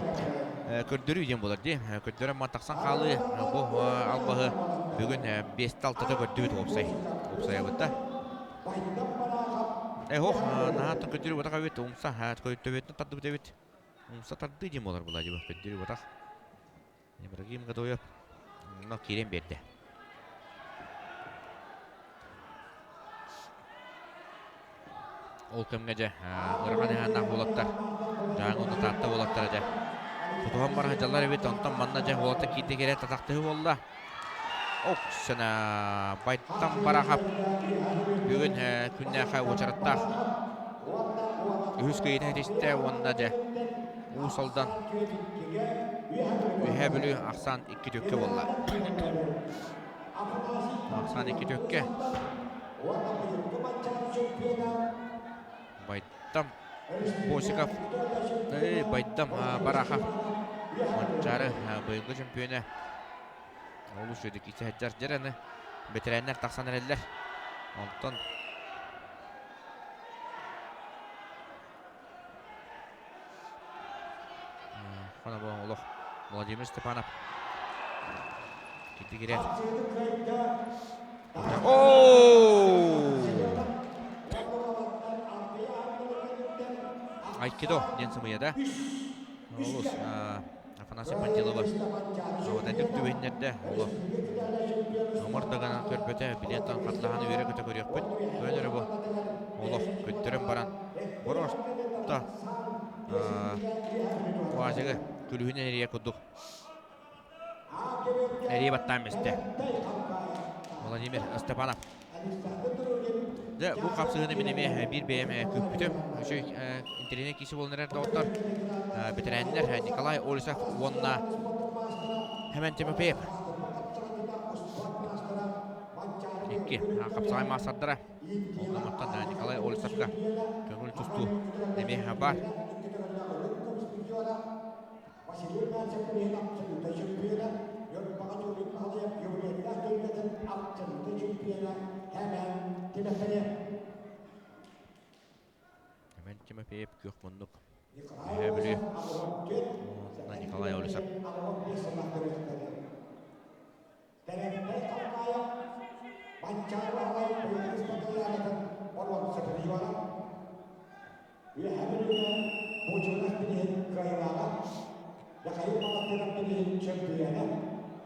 көрдөрүү диэн буолар дии. Көрдөрөн ман тахсан хаалыы. Бу албаһы бүгүн 5-6-та көрдүбүт уопсай. Уопсайабыт да. Эхох, наһаа көрдөрүү батах эбит. Умса төбөтүн тардыбыт эбит. Умса тардыы диэн буолар була дьиба көрдөрүү батах. Ибрагим Гадоев но киирэн биэрдэ. Ол кэмҥэ дьэ ыарахан ыһааннаах уолаттар Дьааҥы уонна Таатта уолаттара дьэ тутуһан бара сылдьаллар эбит. Онтон манна дьэ уолаттар киирдэ киирэ татахтыһы буолла. Оксана Байтам Барахов бүгүн күннээхэ уочараттаах үһүс кыйыта этистэ уонна дьэ Уус Алдан Үөһээ Бүлүү ахсаан икки түөккэ буолла. Ахсаан икки түөккэ. Байтам Босиков, Байдам Барахов Манчаары быйылгы чөмпүйүөнэ олус үөдүк итиһэддэр дьэр бэтэрээннэр тахсан эрэллэр. Онтон Хонобо олох Владимир Степанов. Китигирэр. Оо! Айкидо диэн сымыйа да. Олус Афанасий Пантелова Суотайдык түбэһиннэрдэ. Олох омор даганан көрбөтө, билиэн хатлаһан үөрэ-көтө көрүөхпүт. Көнөрө бу олох көттөрөн баран бороста уазигы күлүһүнэн эрийэ курдук эрийэ баттаан бистэ. Владимир Степанов. Дьэ, бу хапсыһыыны мин эмиэ биир бэйэм күүппүтүм. Үчүгэй интэриэһинэй киирсии буолан эрэр доҕоттор. Бэтэрээннэр Николай Олесов уонна Хэмэн Тимофеев. Икки хапсаҕай маастардара. Ол гынан Николай Олесовка көҥүл тустуу эмиэ баар. Василий Мальцев билиһин абсолютнай чемпиона, Ньурбаҕа Юрий Михайлов юбилейдаах түһүлгэтин абсолютнай чемпиона Хэмэн Тимофеев. Хэмэн Тимофеев күөх муннук. Үһээ Бүлүү. Николай Олесов. Тэрэнтэй Халгаев Манчаары Баһылай Быйылгы спартакиадатын боруонса призера. Үөһээ Бүлүүгэ Бучунов билиһин кыайыылааҕа, Михаил Балатыров билиһин чөмпүйүөнэ,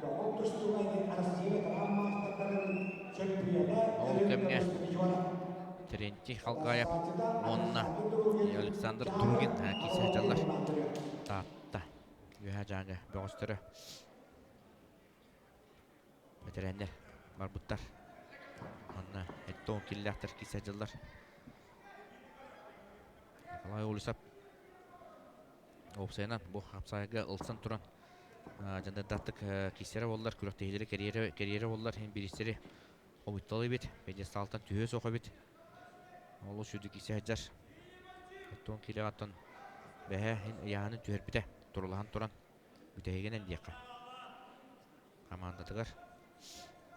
көҕүл тустууга Россия ветеран маастардарын чөмпүйүөнэ, Ол Өрүн кэмҥэ көмүс призера. Терентий Халгаев уонна Александр Другин киирсэ сылдьаллар. Таатта Үөһээ Дьааҥы бөҕөстөрө Бэтэрээннэр барбыттар. Манна эттон киллээхтэр киирсэ сылдьаллар. Николай Олесов уопсайынан бу хапсаайга ылсан туран дьаныардаахтык киирсэрэ буоллар, күрэхтэһиилэри кэрийэрэ буоллар, иһин бириистэри хомуйталыы эбит, пьедесталтан түһүө суох эбит. Олус үрдүк киирсэ сылдьар. Оттон киилэҕэ оттон бэһэ иһин ыйааһынын түһэрбитэ, турулаһан туран бүтэһигинэн диэххэ. Хамаандатыгар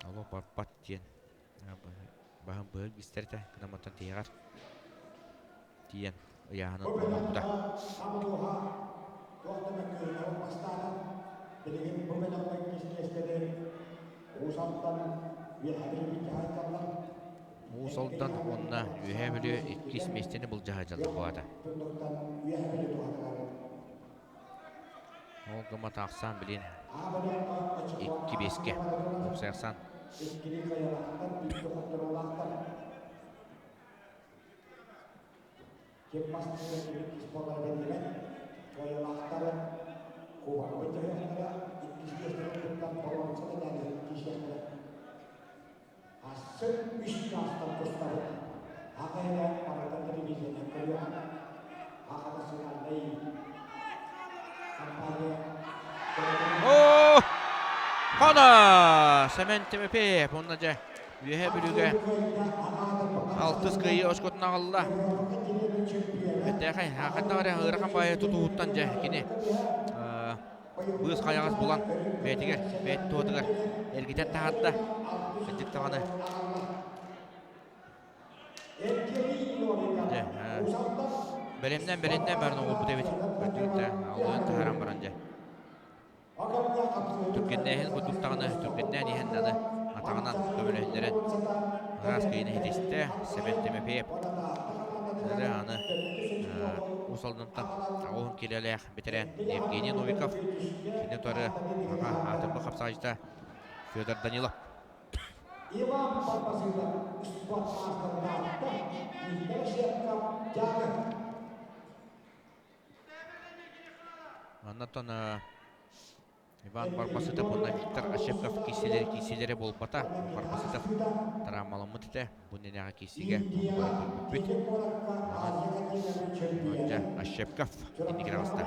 олох барбат диэн баһын быһа илгистэр этэ, гынан тиһэҕэр тиийэн ыйааһынын оҥорбута. Туох да мөккүөрүнэн бастаата. Билигин бу бөлөххө иккис миэстэни Уус Алдан Үөһээ Бүлүү дьаһайдаллар. Уус Алдан уонна Үөһээ Бүлүү иккис миэстэни былдьаһа дьаллар буолата. Тундуктан Үөһээ Бүлүү туһатылар. Ол гыма тахсан билин икки биэскэ уопсай ахсаан. Иккили кыайалаахтар, бииргэ хотторуулаахтар. Ким бастыыр иккис буолара биллибэт. Кыайалаахтары кубокка дьаһыахтара, иккис миэстэни туттан боруонса мэтээлин киирсиэхтэрэ. Ассыр үс чаастан тустабыт. Аҕа эрэ барыта телевизионнан көрүөҕэ. Аҕа национальнай компания О! Хана! Сэмэн Тимофеев уонна дьэ Үөһээ Бүлүүгэ алтыс кыайыы очкотун аҕалла. Бэртээхэй, ханна эрэ ыарахан баайы тутууттан дьэ кини быыс хайаҕас булан бэйэтигэр, бэйэтин туһатыгар эргитэн таһаарда. Кырдьык даҕаны дьэ бэлэмнэн бэлэмнэн баран оҥорбут эбит. Кырдьык да аллыын таһааран баран дьэ Түргэннээһин курдук даҕаны түргэннээн иһэн аны атаҕынан көмөлөһүннэрэн ыраас кыйыны ситистэ. Сэмэн Тимофеев эрэ аны Уус Алдантан аҕыс киилэлээх бэтэрээн Евгений Новиков кини утары аҕа аатырбыт хапсаҕайдьыта Федор Данилов. Иван Барбасыгов спорт маастардаахта Виктор Шепков дьаары. Оннотон Иван Барбасытов уонна Виктор Ощепков киирсиилэрэ киирсиилэрэ буолбата. Барбасытов травмаламмыт этэ. Бу иннинээҕи киирсиигэ ону көрбүппүт. Онон дьэ Ощепков инники таҕыста.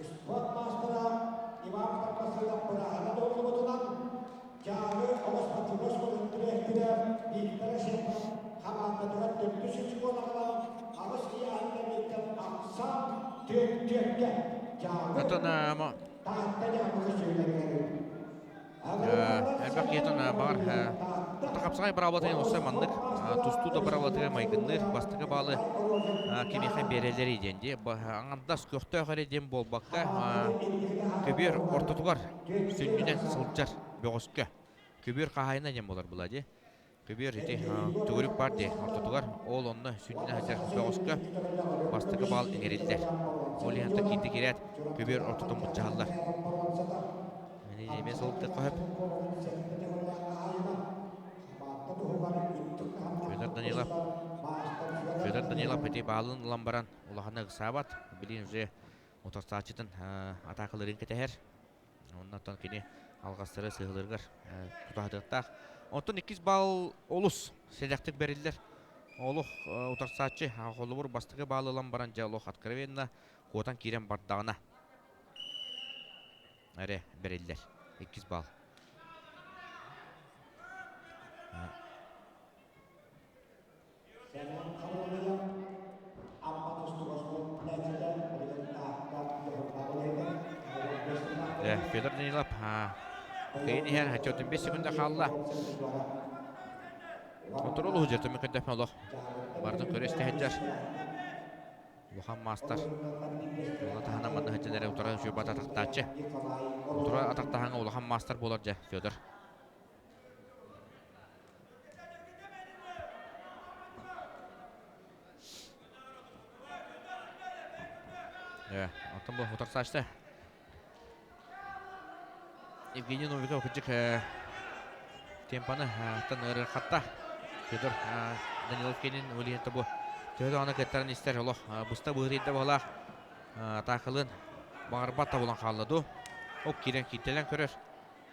Спорт маастара Иван Барбасыгов бырааһына туһуллубутунан Дьааҥы оҕо спортивнай дириэктэрэ Виктор Ощепков хамаандатыгар төрдүс оскуолаҕа аҕыс ыйааһыннарыттан ахсаан түөрт түөркэ Дьааҥы Онтон Таатта Дьааҥыга сүрүннэригэр. Элбэх киһитин баҕар хапсаҕай быраабылатын өссө маннык тустуу да быраабылатыгар майгынныыр бастакы баалы кимиэхэ биэрэллэрий диэн дии. Аҥардас көхтөөх эрэ диэн буолбакка көбүөр ортотугар сүнньүнэн сылдьар бөҕөскө көбүөр хаһаайына диэн буолар була дии. Көбүөр ити төгүрүк баар дии ортотугар ол онно сүнньүнэн сылдьар бөҕөскө бастакы баал иҥэриллэр. Ол иһин киирдэ киирээт көбүөр ортотун буччаһаллар. Эмиэ сылдьыахха сөп. Федор Данилов Федор Данилов ити баалын ылан баран улаханнык ыксаабат. Билигин уже утарсааччытын атаакаларын кэтэһэр. Оннуттан кини алҕастары сыһылырыгар тутаһытыахтаах. Оттон иккис баал олус сэдэхтик бэриллэр. Олох утарсааччы холобур бастакы баалы ылан баран дьэ олох откровенно куотан киирэн бардаҕына эрэ бэриллэр. Иккис баал. Сэмэн Харылыйа Амма Федор Данилов кыйын иһэр 45 секунда хаалла. Контрол уһу жертвами көрдөпмө олох. Бардын көрө истэһэджар. Улахан маастар. Уна таһынан манна сылдьан утара сүүрбат атахтааччы. Утара атахтаһаҥа улахан маастар буолар дьэ Федор. Оттон бу утарсааччы Евгений Новиков кырдьык темпаны ыарырҕатта. Федор Данилов кэнин ол иһин бу төһө даҕаны кыттарын истэр олох быста быһыытыйда баһылаах атаакалыын баҕарбат да буолан хаалла дуу. Ол киирэн кииртэлэн көрөр.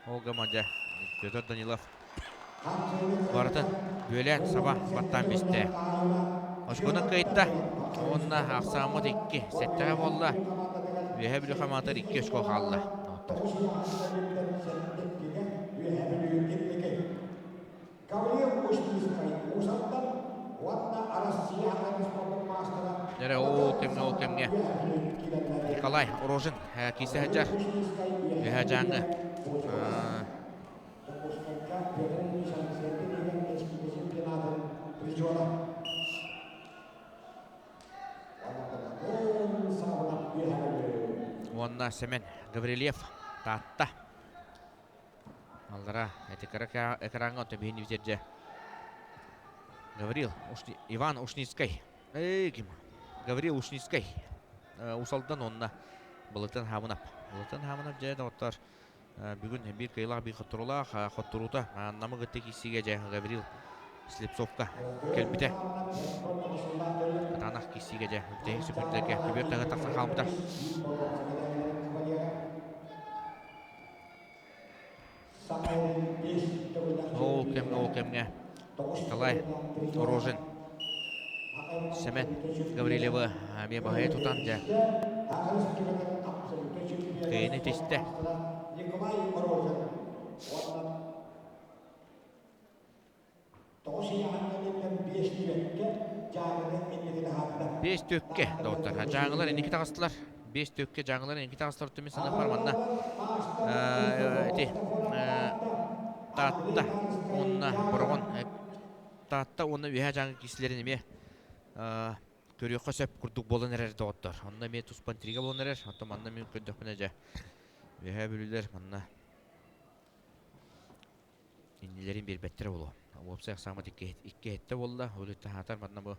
Ол гыма дьэ Федор Данилов барытын бүөлээн саба баттаан бистэ. Очкону кыайда уонна ахсааммыт икки сэттэҕэ буолла. Үөһэ Бүлүү хамаатар икки очко хаалла. Дьэрэ ол кэмҥэ ол кэмҥэ Николай Рожин киирсэ сылдьар. Үөһээ Дьааҥы уонна Сэмэн Гаврильев Таатта. Аллара эти экраҥҥа оттон биһини бүтэрдэ Гаврил Иван Ушницкай. Эй, ким? Гаврил Ушницкай. Усалдан онна Былытын Хамынап. Былытын Хамынап дьэ доҕоттор бүгүн биир кыайыылаах биир хотторуулаах хотторуута Намы кытта киирсиигэ дьэ Гаврил Слепцовка кэлбитэ. Кытаанах киирсиигэ дьэ бүтэһик сөкүүндэлэргэ көбүөр таһы тахсан хаалбыта. Ол кэмҥэ, ол кэмҥэ Николай Рожин Сэмэн Гаврильевы эмиэ баһыйа тутан дьэ кыайыыны түстэ. Биэс түөккэ доҕоттор. Дьааҥылар инники таҕыстылар. Биэс түөккэ дьааҥылар инники таҕыстылар түмүн санаппар манна ити Таатта уонна Бороҕон Таатта уонна Үөһээ Дьааҥы киисилэрин эмиэ көрүөххэ сөп курдук буолан эрэр доҕоттор. Онно эмиэ туспа интрига буолан эрэр. Оттон манна мин көрдөхпүнэ дьэ Үөһээ Бүлүүлэр манна иннилэрин биэрбэттэрэ буолуо. Уопсай ахсааммыт икки эһэттэ буолла. Ол иһин хаатар манна бу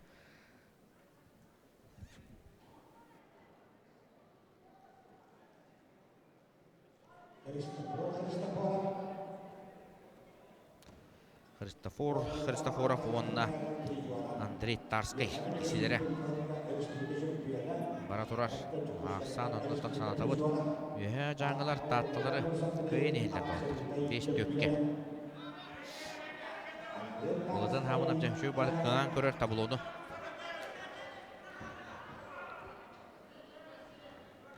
Христофор Христофоров уонна Андрей Тарскай кисилэрэ бара турар. Ахсаан оннуттан санатабыт. Үөһээ дьааҥылар таатталары кыайан иһиллэр буоллар. Биэс түөккэ. Былытын хаамынап дьэҥсүү бар кыҥаан көрөр таблону.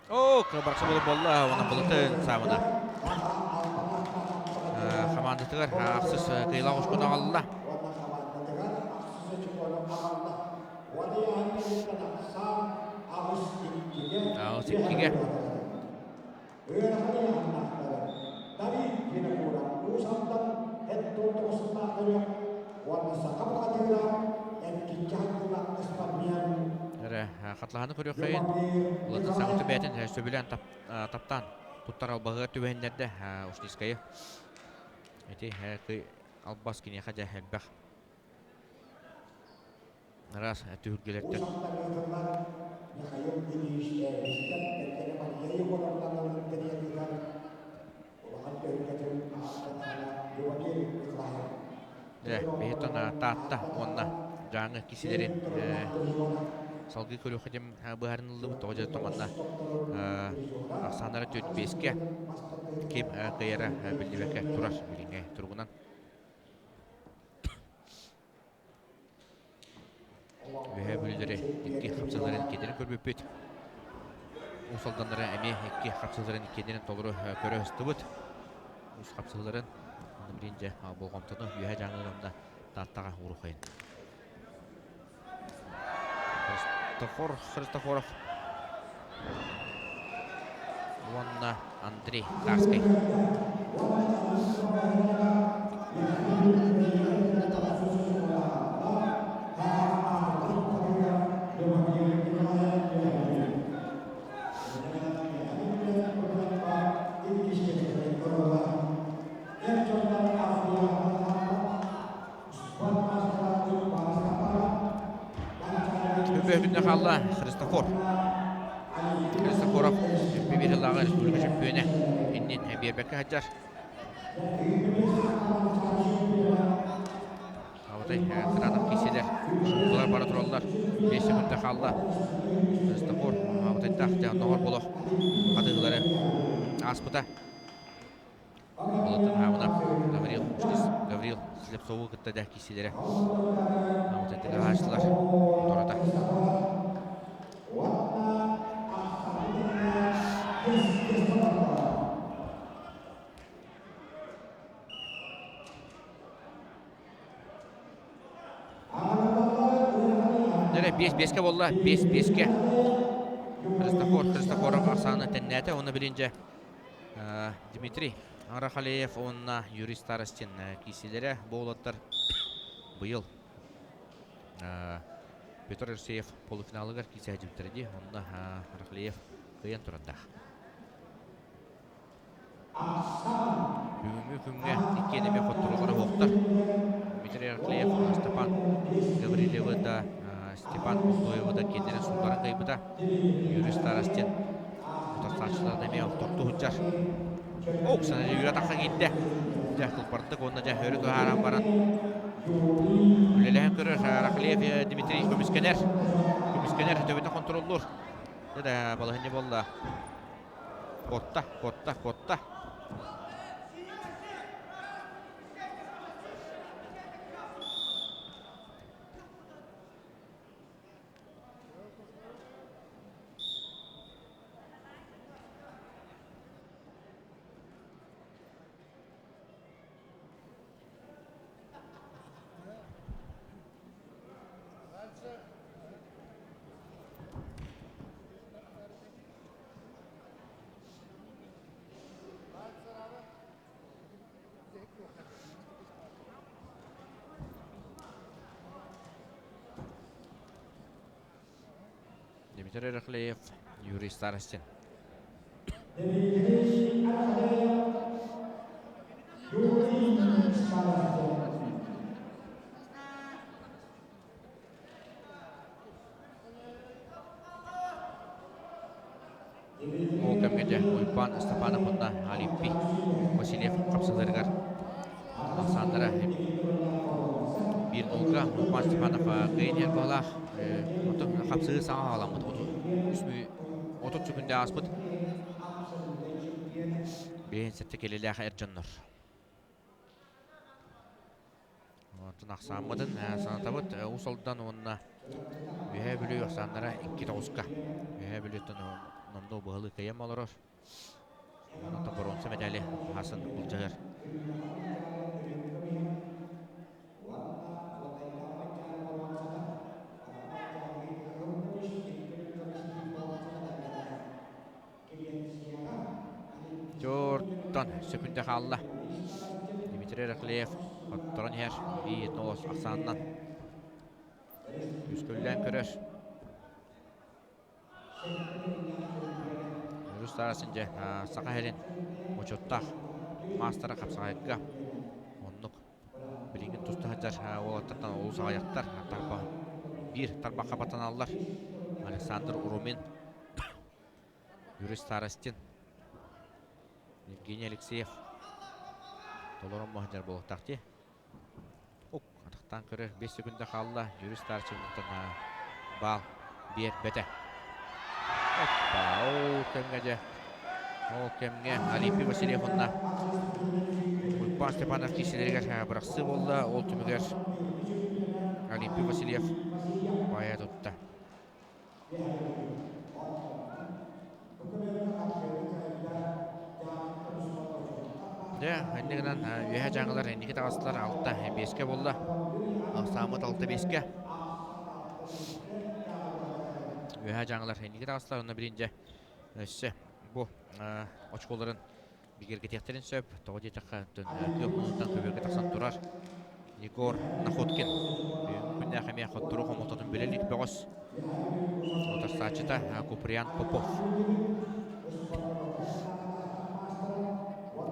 Оо, барса буолар буолла, уонна былытын саамына. Хамаандатыгар ахсыс кыайыылаах ускуну аҕалла. Аҕыс иккигэ. 79 сыллаах көрүөх уонна саха бухатыыра эркинчи хандыылаах спортсмен Эрэ хатлаһаны көрүөххэйин. Улатын саҥа түбээтин сөбүлээн таптаан туттар албаһыгар түбэһиннэрдэ Ушницкайы. Ити албас киниэхэ дьэ элбэх араас түһүлгэлэртэн Уус Алдан ыытыллар Михаил Ильич Эристэн кэргэнэ Мария Егоровна тэрийэн ыытар улахан түһүлгэтин ааттатаҕына Любомир Николаев Дьэ, биһиттэн Таатта уонна Дьааҥы кисилэрин салгыы көрүөххэ диэн быһаарыныллыбыт. Тоҕо дьэ манна ахсааннара түөрт биэскэ ким кыайара биллибэккэ турар билиҥҥи туругунан. Үөһээ Бүлүүлэри икки хапсыһыыларын иккиэннэрин көрбүппүт. Уус Алданнара эмиэ икки хапсыһыыларын иккиэннэрин толору көрө сыстыбыт. Үс хапсыһыыларын аны билин дьэ болҕомтону Үөһээ Дьааҥы уонна Тааттаҕа уурухайын. Христофор Христофоров уонна Андрей Тарскай. Өбөһүннэ хаалла Христофор. Христофоров Бибирилааҕы республика чөмпүйүөнэ иннин биэрбэккэ сылдьар. Абытай Кыранов киселер шумулар бара тураллар. 5 секунда хаалла. Христофор абытайдаах дьаһанноҕор болох хатыылары ааспыта. Болотун хаамына Гаврил Гаврил Слепцову кытта да киирсилэрэ Аутентика хааччылар тората. Нэрэ 5-5-ке болла, 5-5-ке. Христофор Христофоров ахсааны тэннээтэ, уонна билинже Дмитрий Арахалеев уонна Юрий Старостин киирсиилэрэ буолаттар быйыл Петр Алексеев полуфиналыгар киирсээдьибиттэрэ дии. Онно Арахалеев кыайан турардаах. Бүгүҥҥү күҥҥэ иккиэн эмиэ хотторолоро суохтар. Дмитрий Арахлеев Степан Гаврильевы да Степан Молдоевы да киэннэрин суулларан кыайбыта. Юрий Старостин утарсааччыларын эмиэ охторту сылдьар. Оксана Юра тахса киирдэ. Дьэ, кылбардык уонна дьэ өрө туһааран баран үлэлэһэн көрөр Рахлеев Дмитрий көмүскэнэр. Көмүскэнэр төбөтө контроллуур. Дьэ, балаһынньа буолла. Куотта, куотта, куотта. Дмитрий Рахлеев, Юрий Старостин. Дмитрий Рахлеев, Юрий Старостин. Ол кэмҥэ дьэ Уйбаан Степанов уонна Олимпий Васильев хапсыһыыларыгар ахсааннара биир нолга Уйбаан Степанов кыайан иһэр баҕалаах. Оттон хапсыһыы саҥа хаҕаламмыт 30 секүндэ ааспыт. Биэһин сэттэ килэлээх эр дьоннор. Онтон ахсааммытын санатабыт Уус Алдан уонна Үөһээ Бүлүү ахсааннара икки тоҕуска. Үөһээ Бүлүүттэн номнуо быһалыы кыайан олорор. Онтон боруонса мэтээли хасын былдьаһар. Чортон сөкүндэ хаалла. Дмитрий Рахлеев. Хотторон иһэр биир ноос ахсаанынан Күскүллээн көрөр. Өрүс таасын дьэ Саха сирин мочуттаах маастара хапсаҕайга оннук билигин туста сылдьар уолаттартан олус аҕыйахтар тарба биир тарбахха батаналлар Александр Урумин, Юрий Старостин, Евгений Алексеев толорон сылдьар буолуохтаах дии. Ук, атахтаан көрөр, 5 секунда хаалла. Юрий Старчевыттан баал биэрбэтэ. Оппа, ол кэмҥэ дьэ, ол кэмҥэ Алипий Васильев уонна Уйбаан Степанов киирсилэригэр бырахсыы буолла. Ол түмүгэр Алипий Васильев баайа тутта. Дьэ, инньэ гынан үөһэ дьаҥылар инники таҕыстылар алта биэскэ буолла. Ахсааммыт алта биэскэ. Үөһэ дьаҥылар инники таҕыстылар, онно билин дьэ өссө бу очколарын бигэргэтиэхтэрин сөп. Тоҕо диэтэххэ, күөх муннуттан көбүөргэ тахсан турар Егор Находкин бүгүҥҥү күннээх эмиэ хотторуу хомолтотун билэ илик бөҕөс. Утарсааччыта Куприян Попов.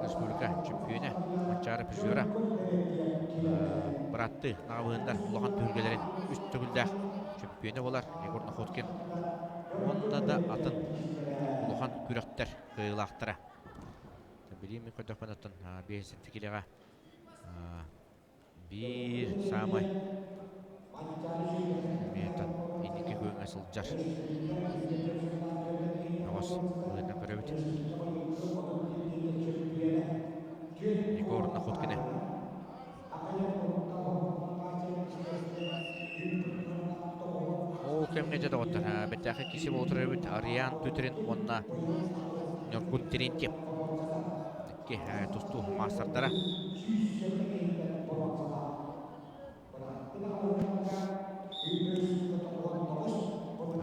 Республика чөмпүйүөнэ Манчаары призера бырааттыы наҕабыһыннар улахан түһүлгэлэрин үс төгүллээх чөмпүйүөнэ буолар Егор Находкин уонна да атын улахан күрэхтэр кыайыылаахтара. Билиим мин көрдөхпүнэ оттон 5 килэҕэ биир саамай эмиэтэн инники күөҥҥэ сылдьар бөҕөс быһыытынан көрөбүт. Егор Находкины. Ол кэмҥэ дьэ доҕоттор, бэртээхэй киси буола турар эбит Ариан Тютрин уонна Ньургун Терентьев. Икки тустуу маастардара.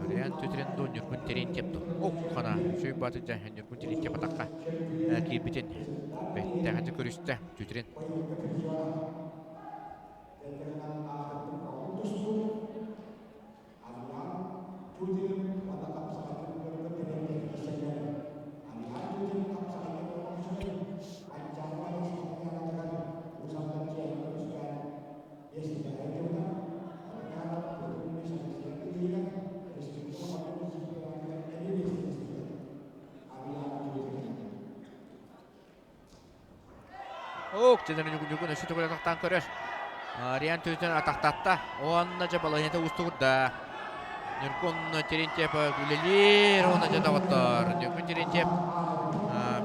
Ариан Тютрин ду Ньургун Терентьев ду. Ох, хана, сүүй бааты дьэ Ньургун Терентьев атахха киирбитин бэттээхэ көрүстэ Тютрин. Ок, дьэ Ньугун өссө төгүл атахтаан көрөр. Ариан түтүн атахтатта. Уонна дьэ балаһыанньата уустугурда. Ньургун Терентьев үлэлиир уонна дьэ доҕоттор. Ньургун Терентьев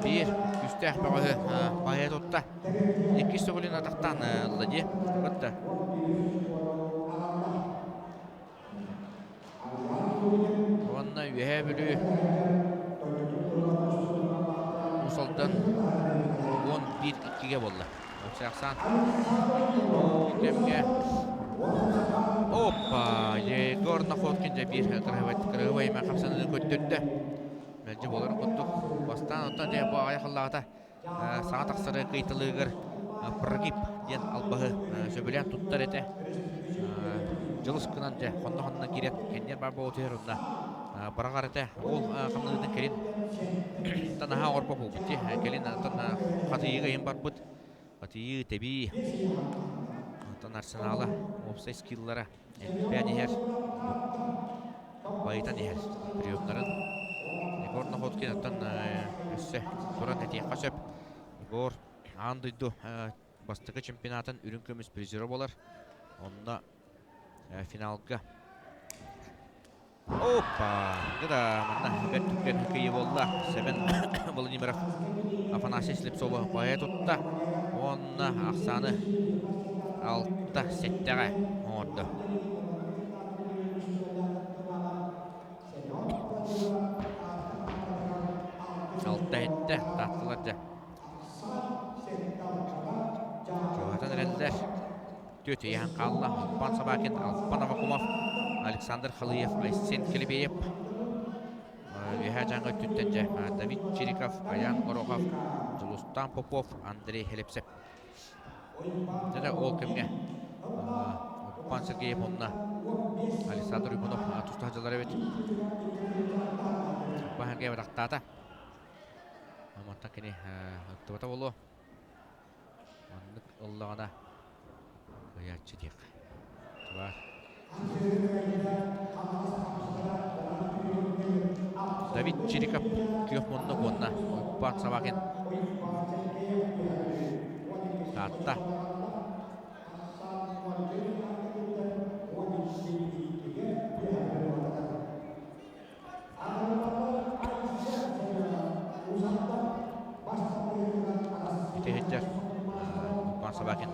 биир күүстээх бөҕөһү баһыйа тутта. Иккис төгүлүн атахтаан ылла дии. Кытта. Уонна Үөһээ Бүлүү Уус Алдан 11-2-гэ буолла. Ахсаан ол кэмҥэ Опа! Егор Находкин дьэ биир кырыһыбай кырыһыбай эмэ хамсаныыны көрдөрдө. Мэлдьи буоларын курдук. Бастаан оттон дьэ бу аҕыйах ыллаҕата саҥа тахсары кыйталыыгар прогиб диэн албаһы сөбүлээн туттар этэ. Дьылыс гынан дьэ хонно-хонно киирэн кэннигэр баар буола түһэр онно быраҕар этэ. Ол хамнаһыытын кэлин танаһа оҥорбот буолбут дии. Кэлин антон хатыйыыга иһин барбыт. Хатыйыы, тэбии, онтон арсенала, уопсай скиллара элбээн иһэр, байытан иһэр приемнарын. Егор Находкин оттон өссө туран этиэххэ сөп. Егор аан дойду бастакы чемпионатын үрүҥ көмүс призера буолар. Онно финалга Опа! Да, манна бэрт түргэн кыайыы буолла. Семен Владимиров Афанасий Слепцова баайа тутта. Уонна ахсааны 6-7-ҕэ оҥордо. Алта-сэттэ тааттылар дьэ. Чугаһатан эрэллэр. Түөрт ыйаһын хаалла. Алпан Собакин, Алпан Авакумов, Александр Халыев, Айсен Келебеев. Үөһээ Дьааҥы өттүттэн дьэ Давид Чириков, Аян Горохов, Дьулустаан Попов, Андрей Хелепсеп. Дьэ ол кэмҥэ Пан Сергеев уонна Александр Уйбунов тустаах дьыллар эбит. Пан Сергеев атахтаата. Мантан кини ыттыбата буолуо. Маннык ыллаҕына кыайааччы диэх. Баар. Давид Чириков күөх муннук уонна Уйбаан Собакин Таатта. Ити иһиттэр Уйбаан Собакин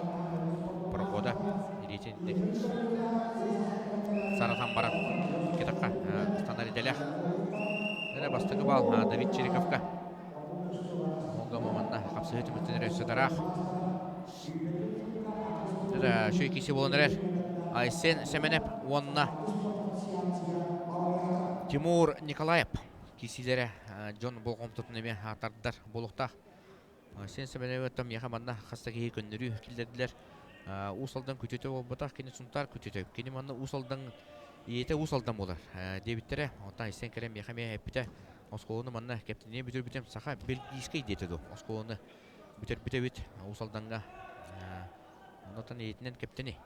прохода илиитин саратан баран икки ыстанар идэлээх. Эрэ бастакы баал Давид Чириковка. Оҥомо манна хапсыһыы түмүктэнэр өссө тараах. Үчүгэй киси буолан эрэр. Айсен Семенеп уонна Тимур Николаев кисилэрэ дьон болҕомтотун эмиэ тардар буолуохтаах. Айсен Семенев оттон миэхэ манна хас да киһи көннөрүү киллэрдилэр. Уус Алдан күтүтэ буолбатах, кини Сунтаар күтүтэ. Кини манна Уус Алдан ийэтэ Уус Алдан буолар диэбиттэрэ. Онтон Айсен кэлэн миэхэ эмиэ эппитэ. Оскуоланы манна кэптиниэ бүтэрбитим саха бельгийскэй диэтэ дуо оскуоланы бүтэрбит эбит Уус Алдаҥҥа. Оннотон ийэтинэн кэптэни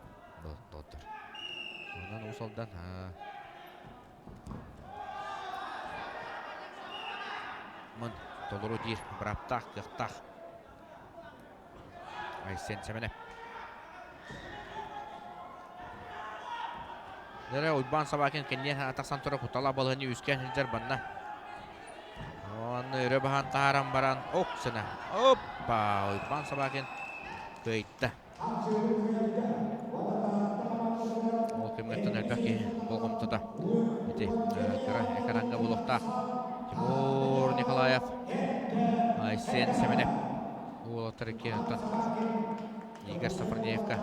доҕоттор. Онон Уус Алдан мын толору диир бырааптаах, кыахтаах Айсен Сэмэнэ. Дэрэ Уйбаан Собакин кэнниэн тахсан турар куттала балыһыны үскээн сылдьар банна. Онно өрө баһан таһааран баран ок сына. Оппа! Уйбаан Собакин кыайда. Ол кэмҥэттэн элбэх киһи болҕомтото ити кыра экраҥҥа буолуохтаах. Тимур Николаев, Айсен Семенев уолаттар иккиэн Игорь Сафронеевка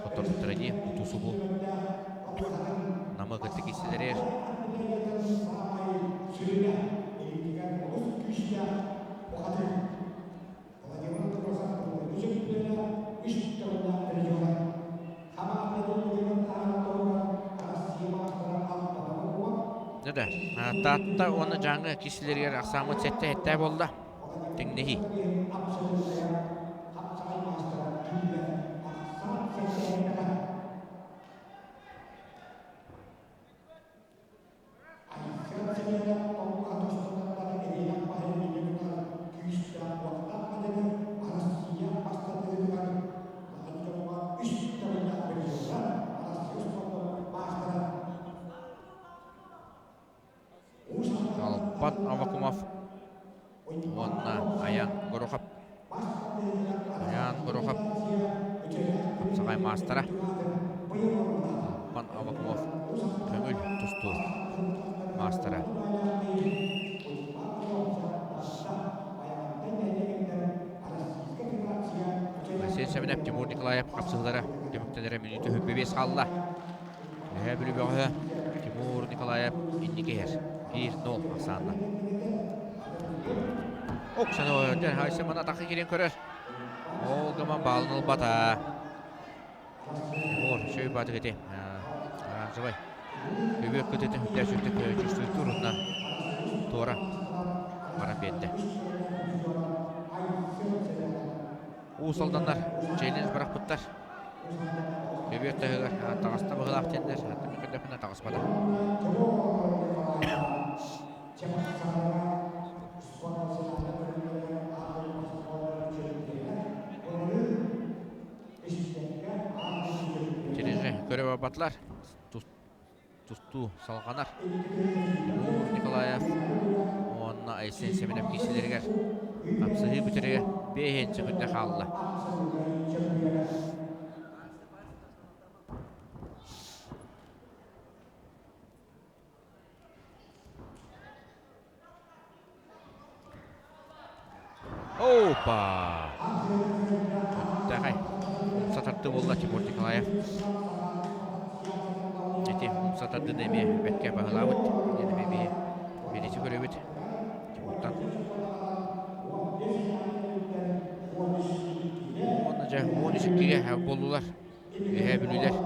хотторбуттара дии утусубу Намы кытта киирсилэригэр Да, Таатта уонна Дьааҥы киирсилэригэр ахсааммыт сэттэ-сэттэ буолла. Тэҥнэһии. Алпат Авакумов уонна Аян Горохов. Аян Горохов хапсаҕай маастара. Алпан Авакумов көҥүл тустуу маастара. Василий Семенов, Тимур Николаев хапсыһыылара түмүктэнэрэ мүнүүтэ 25 хаалла. Үһээ Бүлүү бөҕөһө Тимур Николаев инники иһэр. 1-0 ахсаанна. Оксана Айсыман атахы киирэн көрөр. Ол гынан баалын ылбата. Тимур үчүгэй баатык ити. Оранжевай. Көбүөх көтөтө үрдэ сүрдүк чувствует урунна туора баран биэрдэ. Уус Алданнар челлендж бырахпыттар. Көбүөр таһыгар таҕыста быһыылаах диэннэр, аттым көрдөхпүнэ таҕыспата. Челлендж көрө барбатылар. Тустуу салҕанар. Тимур Николаев уонна Айсен Семенов киирсилэригэр хапсыһыы бүтэригэр биэһин сөкүндэ хаалла. Опа! Тэхэй. Умса тарды буолла Тимур Николаев. Ити умса тардыны эмиэ бэккэ баһылаабыт. Диэн эмиэ биһи билити көрөбүт. Тимуртан. Уонна дьэ. Дьэ, 13-иккигэ буоллулар. Үөһээ Бүлүүлэр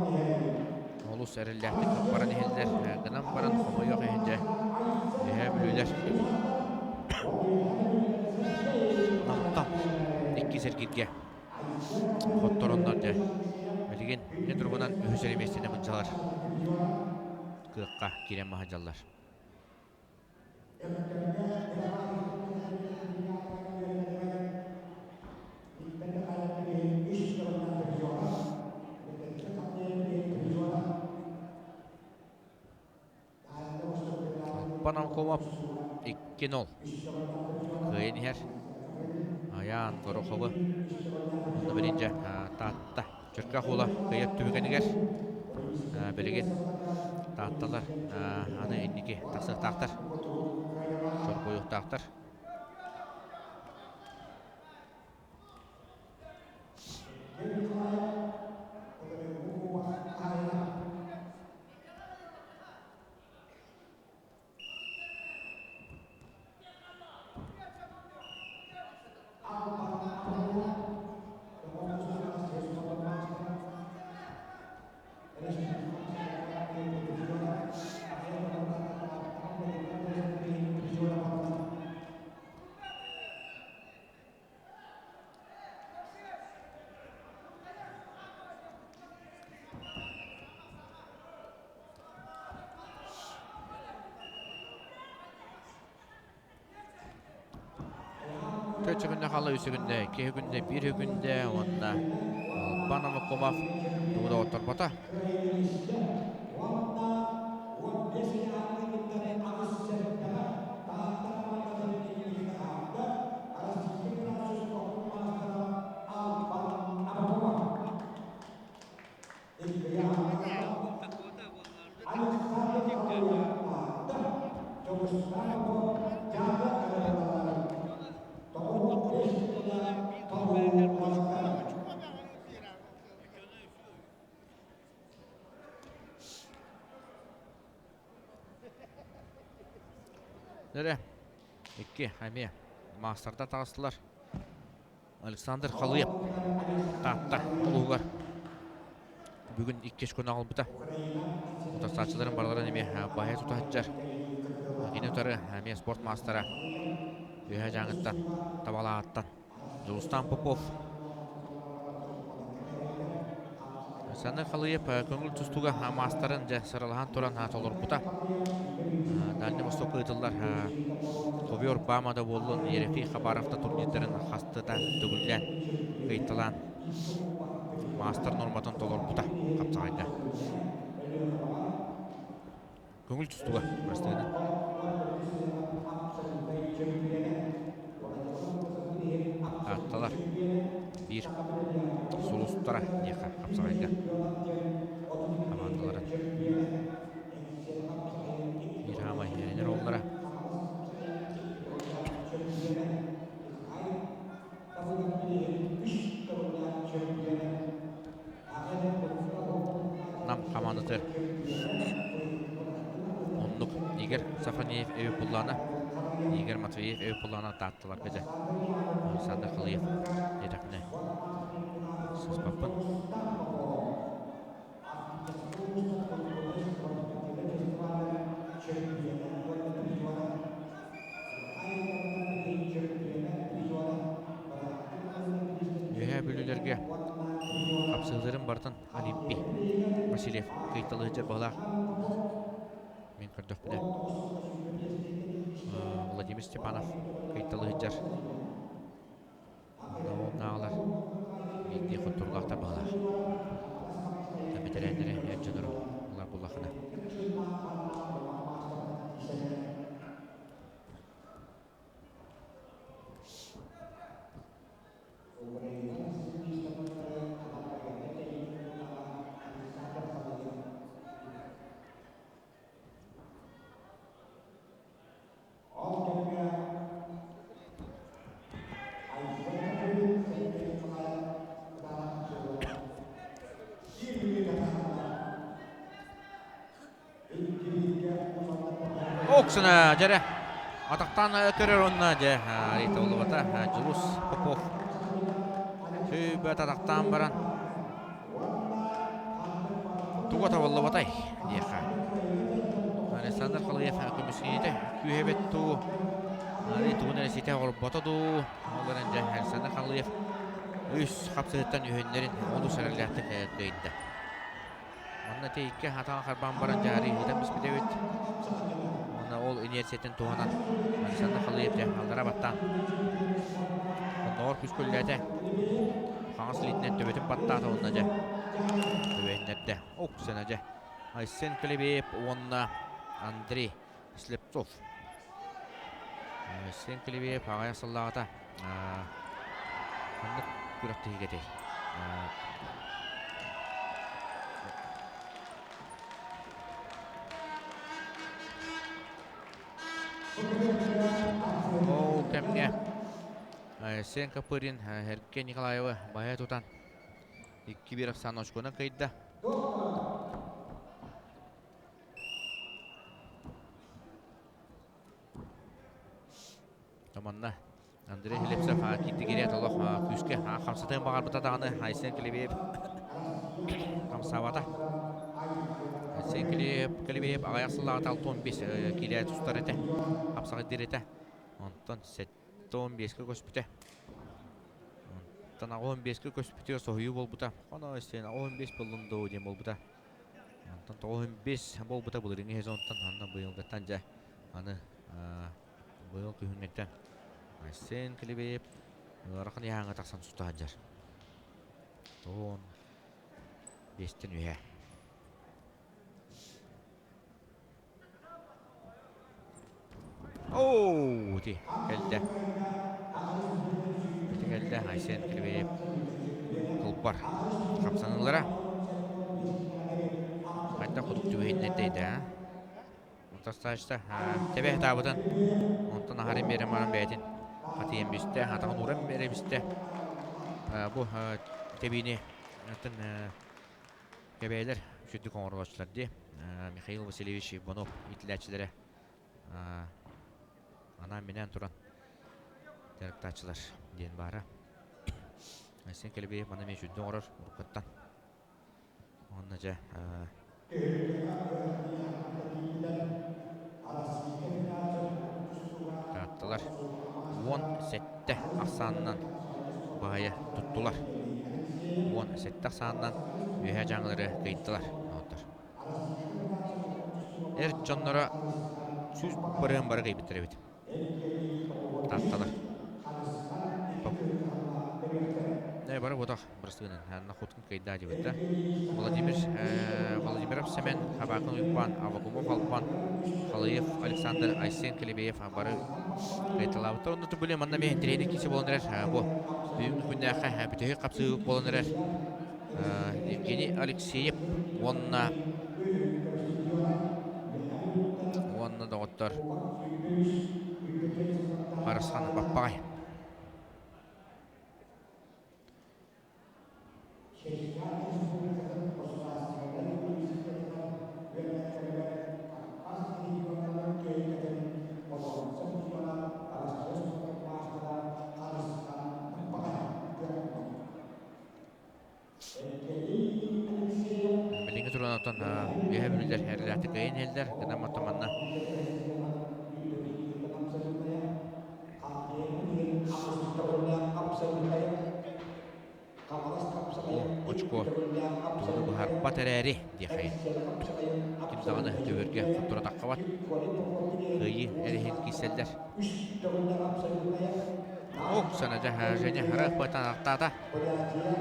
олус эрэллээхтик баран иһэллэр. Гынан баран хомойуох иһин дьэ, Үөһээ Бүлүүлэр Намтан иккис эргииргэ хоттороннор дьэ, билигин ити туругунан үһүс эрэ миэстэни мунчалар кыахха киирэн маһадьаллар. Панамхомов 2-0 кыайан иһэр. Айаан Гороховы онно биринчэ Таатта Чөркөөх уола кыайар түбүгэнигэр билигин Таатталар аны инники тахсыахтаахтар, чорбойуохтаахтар. Төрт күндэ хаалла, үс күндэ, икки күндэ, биир күндэ уонна Албан Амакумов тугу да отторбото. Нөрэ икки эмиэ маастардар таҕыстылар. Александр Халыев Таатта улууһугар бүгүн иккис күн аҕалбыта. Утарсааччыларын барыларын эмиэ баһыйа тута сылдьар. Кини утары эмиэ спорт маастара Үөһээ Дьааҥыттан, Табалааттан Дьулустаан Попов. Александр Халыев көҥүл тустууга маастарын дьэ сыралаһан туран толорбута. Дальний Востокка ыытыллар Ковер Бама да буоллун, Ерефий Хабаров да турнирдарын хастыта төгүллээн, ыйталаан маастар норматын толорбута хапсаҕайга. Көҥүл тустууга бастыгынан. Таатталар биир сулустара диэхэ хапсаҕайга хамаандаларын биир хаамай эрэнэр уоллара. Нам хамаандатыгар оннук Игорь Сафронеев өйө Игорь Матвеев өйө пуллаана таатталарга дьэ Александр Халыев диэтэхпинэ сыспаппын. Үөһээ Бүлүүлэргэ хапсыһыыларын барытын Олимпий Васильев кыйталыһыдьар баһылаах. Мин көрдөхпүнэ Владимир Степанов кыйталыһыдьар. Оннааҕылар биирдии хотторуулаахтар баһылаах. Бэтэрээннэри эр дьоннору ылар буоллаххына. Оксана дьэрэ атахтаан көрөр онно дьэ Рита Улубата Дьулус Попов. Сүүбэ татахтаан баран туга табыллыбатай диэххэ. Александр Халыев көмүскэниитэ күүһэбит дуу, арыы тугун эрэ ситэ оҥорбото дуу. Ол эрэн дьэ Александр Халыев үс хапсыһыттан үһүннэрин олус эрэллээхтик кыайда. Манна ити икки атаҕын харбаан баран дьаарыы ыытан биспит эбит. Уонна ол инерциятын туһанан Александр Халыев дьэ аллара баттаан оннооҕор күүскэ үллээтэ. Хаҥас илиитинэн төбөтүн баттаата уонна дьэ төбөһүннэрдэ. Оксана дьэ Айсен Клебеев уонна Андрей Слепцов. Айсен Клебеев аҕыйах сыллааҕыта ханнык күрэхтэһиигэ этэй? Ол кэмҥэ Айсен Копырин Эркен Николаевы баһа тутан 2-1 ахсаан очконан кыайда. Манна Андрей Хлебцев киирдигириэт олох күүскэ хамсатыан баҕарбыта даҕаны Айсен Клебеев хамсаабата. Айсен Клебеев аҕыйах сыллааҕыта 65 киилэ тустар этэ, хапсаҕайдыыр этэ. Онтон 75-кэ көспүтэ. Онтон 85-кэ көспүтүгэр соһуйуу буолбута. Хоно Айсен 85 буоллун дуу диэн буолбута. Онтон 95 буолбута былырыыҥҥы сезонтан анна быйылгыттан дьэ аны быйыл күһүҥҥүттэн Айсен Клебеев ыарахан ыйааһыҥҥа тахсан туста сылдьар. 95-тэн үһэ. Оу, ити кэлдэ. Ити кэлдэ Айсен Клебеев кылбар хамсаныылара. Хайдах кудук түбэһиннэрдэйдэ, а? Тастаачта тэбэ хатаабытын онтон аһарын биэрэн баран бэйэтин хатыйан бистэ, атаҕын ууран эрэ бистэ. Бу тэбиини атын кэбээлэр үчүгдүк оҥоролоччулар дии. Михаил Васильевич Иванов иитиллээччилэрэ анаан-минээн туран дьарыктааччылар диэн баара. Айсен Кэлэбиев маны эмиэ үчүгдүк оҥорор уруккуттан. Уонна дьэ Таатталар 17 ахсаанынан баайа туттулар. 17 ахсаанынан үөһээ дьаҥылары кыйдылар норуоттар. Эр дьонноро 100% бары кыйбыттар эбит. Таатталар. Бары ботах бырастыгынан анна хуткун кыйдаа дебит да. Владимир Владимиров Семен, Хабакын Уйбан, Авакумов Албан, Халыев Александр, Айсен Келебеев бары кыйталаабыттар. Онно түбүле манна мен тренинг кисе болон эрэр. Бу бүгүнкү күннээххэ бүтэһик хапсыы болон эрэр. Евгений Алексеев уонна уонна доҕоттор Харысхан Баппаҕай. Билиҥҥи туран оттон үөһэ бүлүүлэр эрэлээхтик кыайан иһэллэр. Гынан оттон манна очко тугу быһарбат эрээри диэххэ ким даҕаны төбөргө хотторо таххабат кыайыы эриһин киирсэллэр. Оксана дьэ Женя харах аттаата.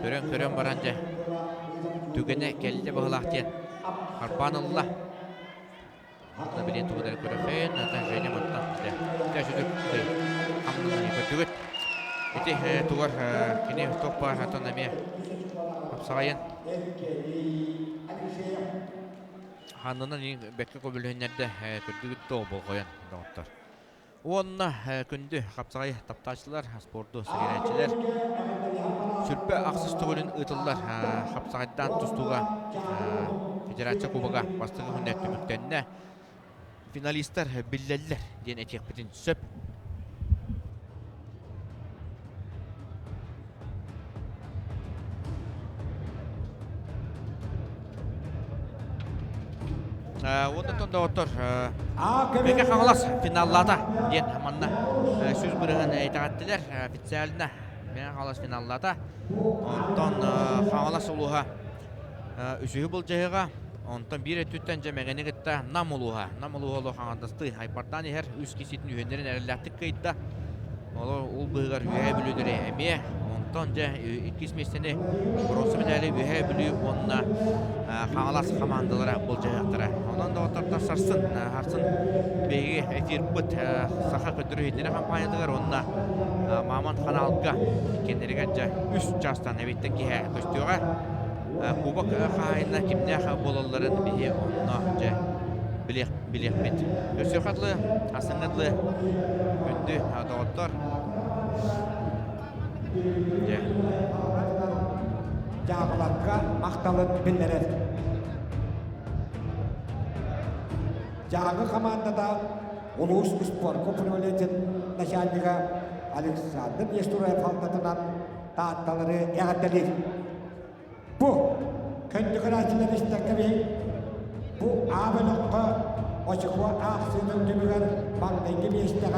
Көрөн-көрөн баран дьэ түгэнэ кэллэ быһылаах диэн харбаан ылла. Онно билин тугу да көрөфөн, ата Женя мантан дьэ дьэ сүдүк хамнанан көрдүгүт. Ити тугар кини туох баар атын эмиэ хапсаҕайын ханнынан бэккэ көбүлүһүннэрдэ көрдүгүт да болҕойон доҕоттор. Уонна күндү хапсаҕай таптааччылар, спорду сэҥээрээччилэр сүрбэ ахсыс төгүлүн ыытыллар хапсаҕайдаан тустууга Федерация Кубога бастакы күнэ түмүктэннэ. Финалистар биллэллэр диэн этиэхпитин сөп. Уонна доҕоттор, Мэҥэ Хаҥалас финаллаата диэн манна 100% итэҕэттилэр. Официально Мэҥэ Хаҥалас финаллаата. Онтон Хаҥалас улууһа үсүһү былдьаһыыга, онтон биир өттүттэн дьэ Мэҥэни кытта Нам улууһа. Нам улууһа олох аҥардастыы айбардаан иһэр үс киһитин үһүөннэрин эрэллээхтик кыайда. Олор ол быһыгар Үөһээ Бүлүүлэри эмиэ. Онтон дьэ иккис миэстэни боруонса медали Үөһээ Бүлүү уонна Хаҥалас хамаандалара былдьаһыахтара. Онон доҕоттордар сарсын, сарсын биһиги эфирбыт Саха көрдөрүү иһитиннэрэр хампаанньатыгар уонна Мамонт ханаалга иккиэннэригэр дьэ үс чаастан эбиттэн киһи көстүөҕэ. Кубок хаһаайына кимнээх буолалларын биһи онно дьэ билиэх билиэхпит. Көрсүөххэ дылы, астыҥҥа дылы күндү доҕоттор. Дьэ. Дьааҕыларга махталын биллэрэр. Дьааҥы хамаандата улуус спорка управлениетын начальнига Александр Нестураев халтатынан Таатталары эҕэрдэлиир. Бу көнтөкөрөөччүлэр истэккэ бу А бөлөххө очукуо аахсыытын түмүгэр маҥнайгы миэстэҕэ.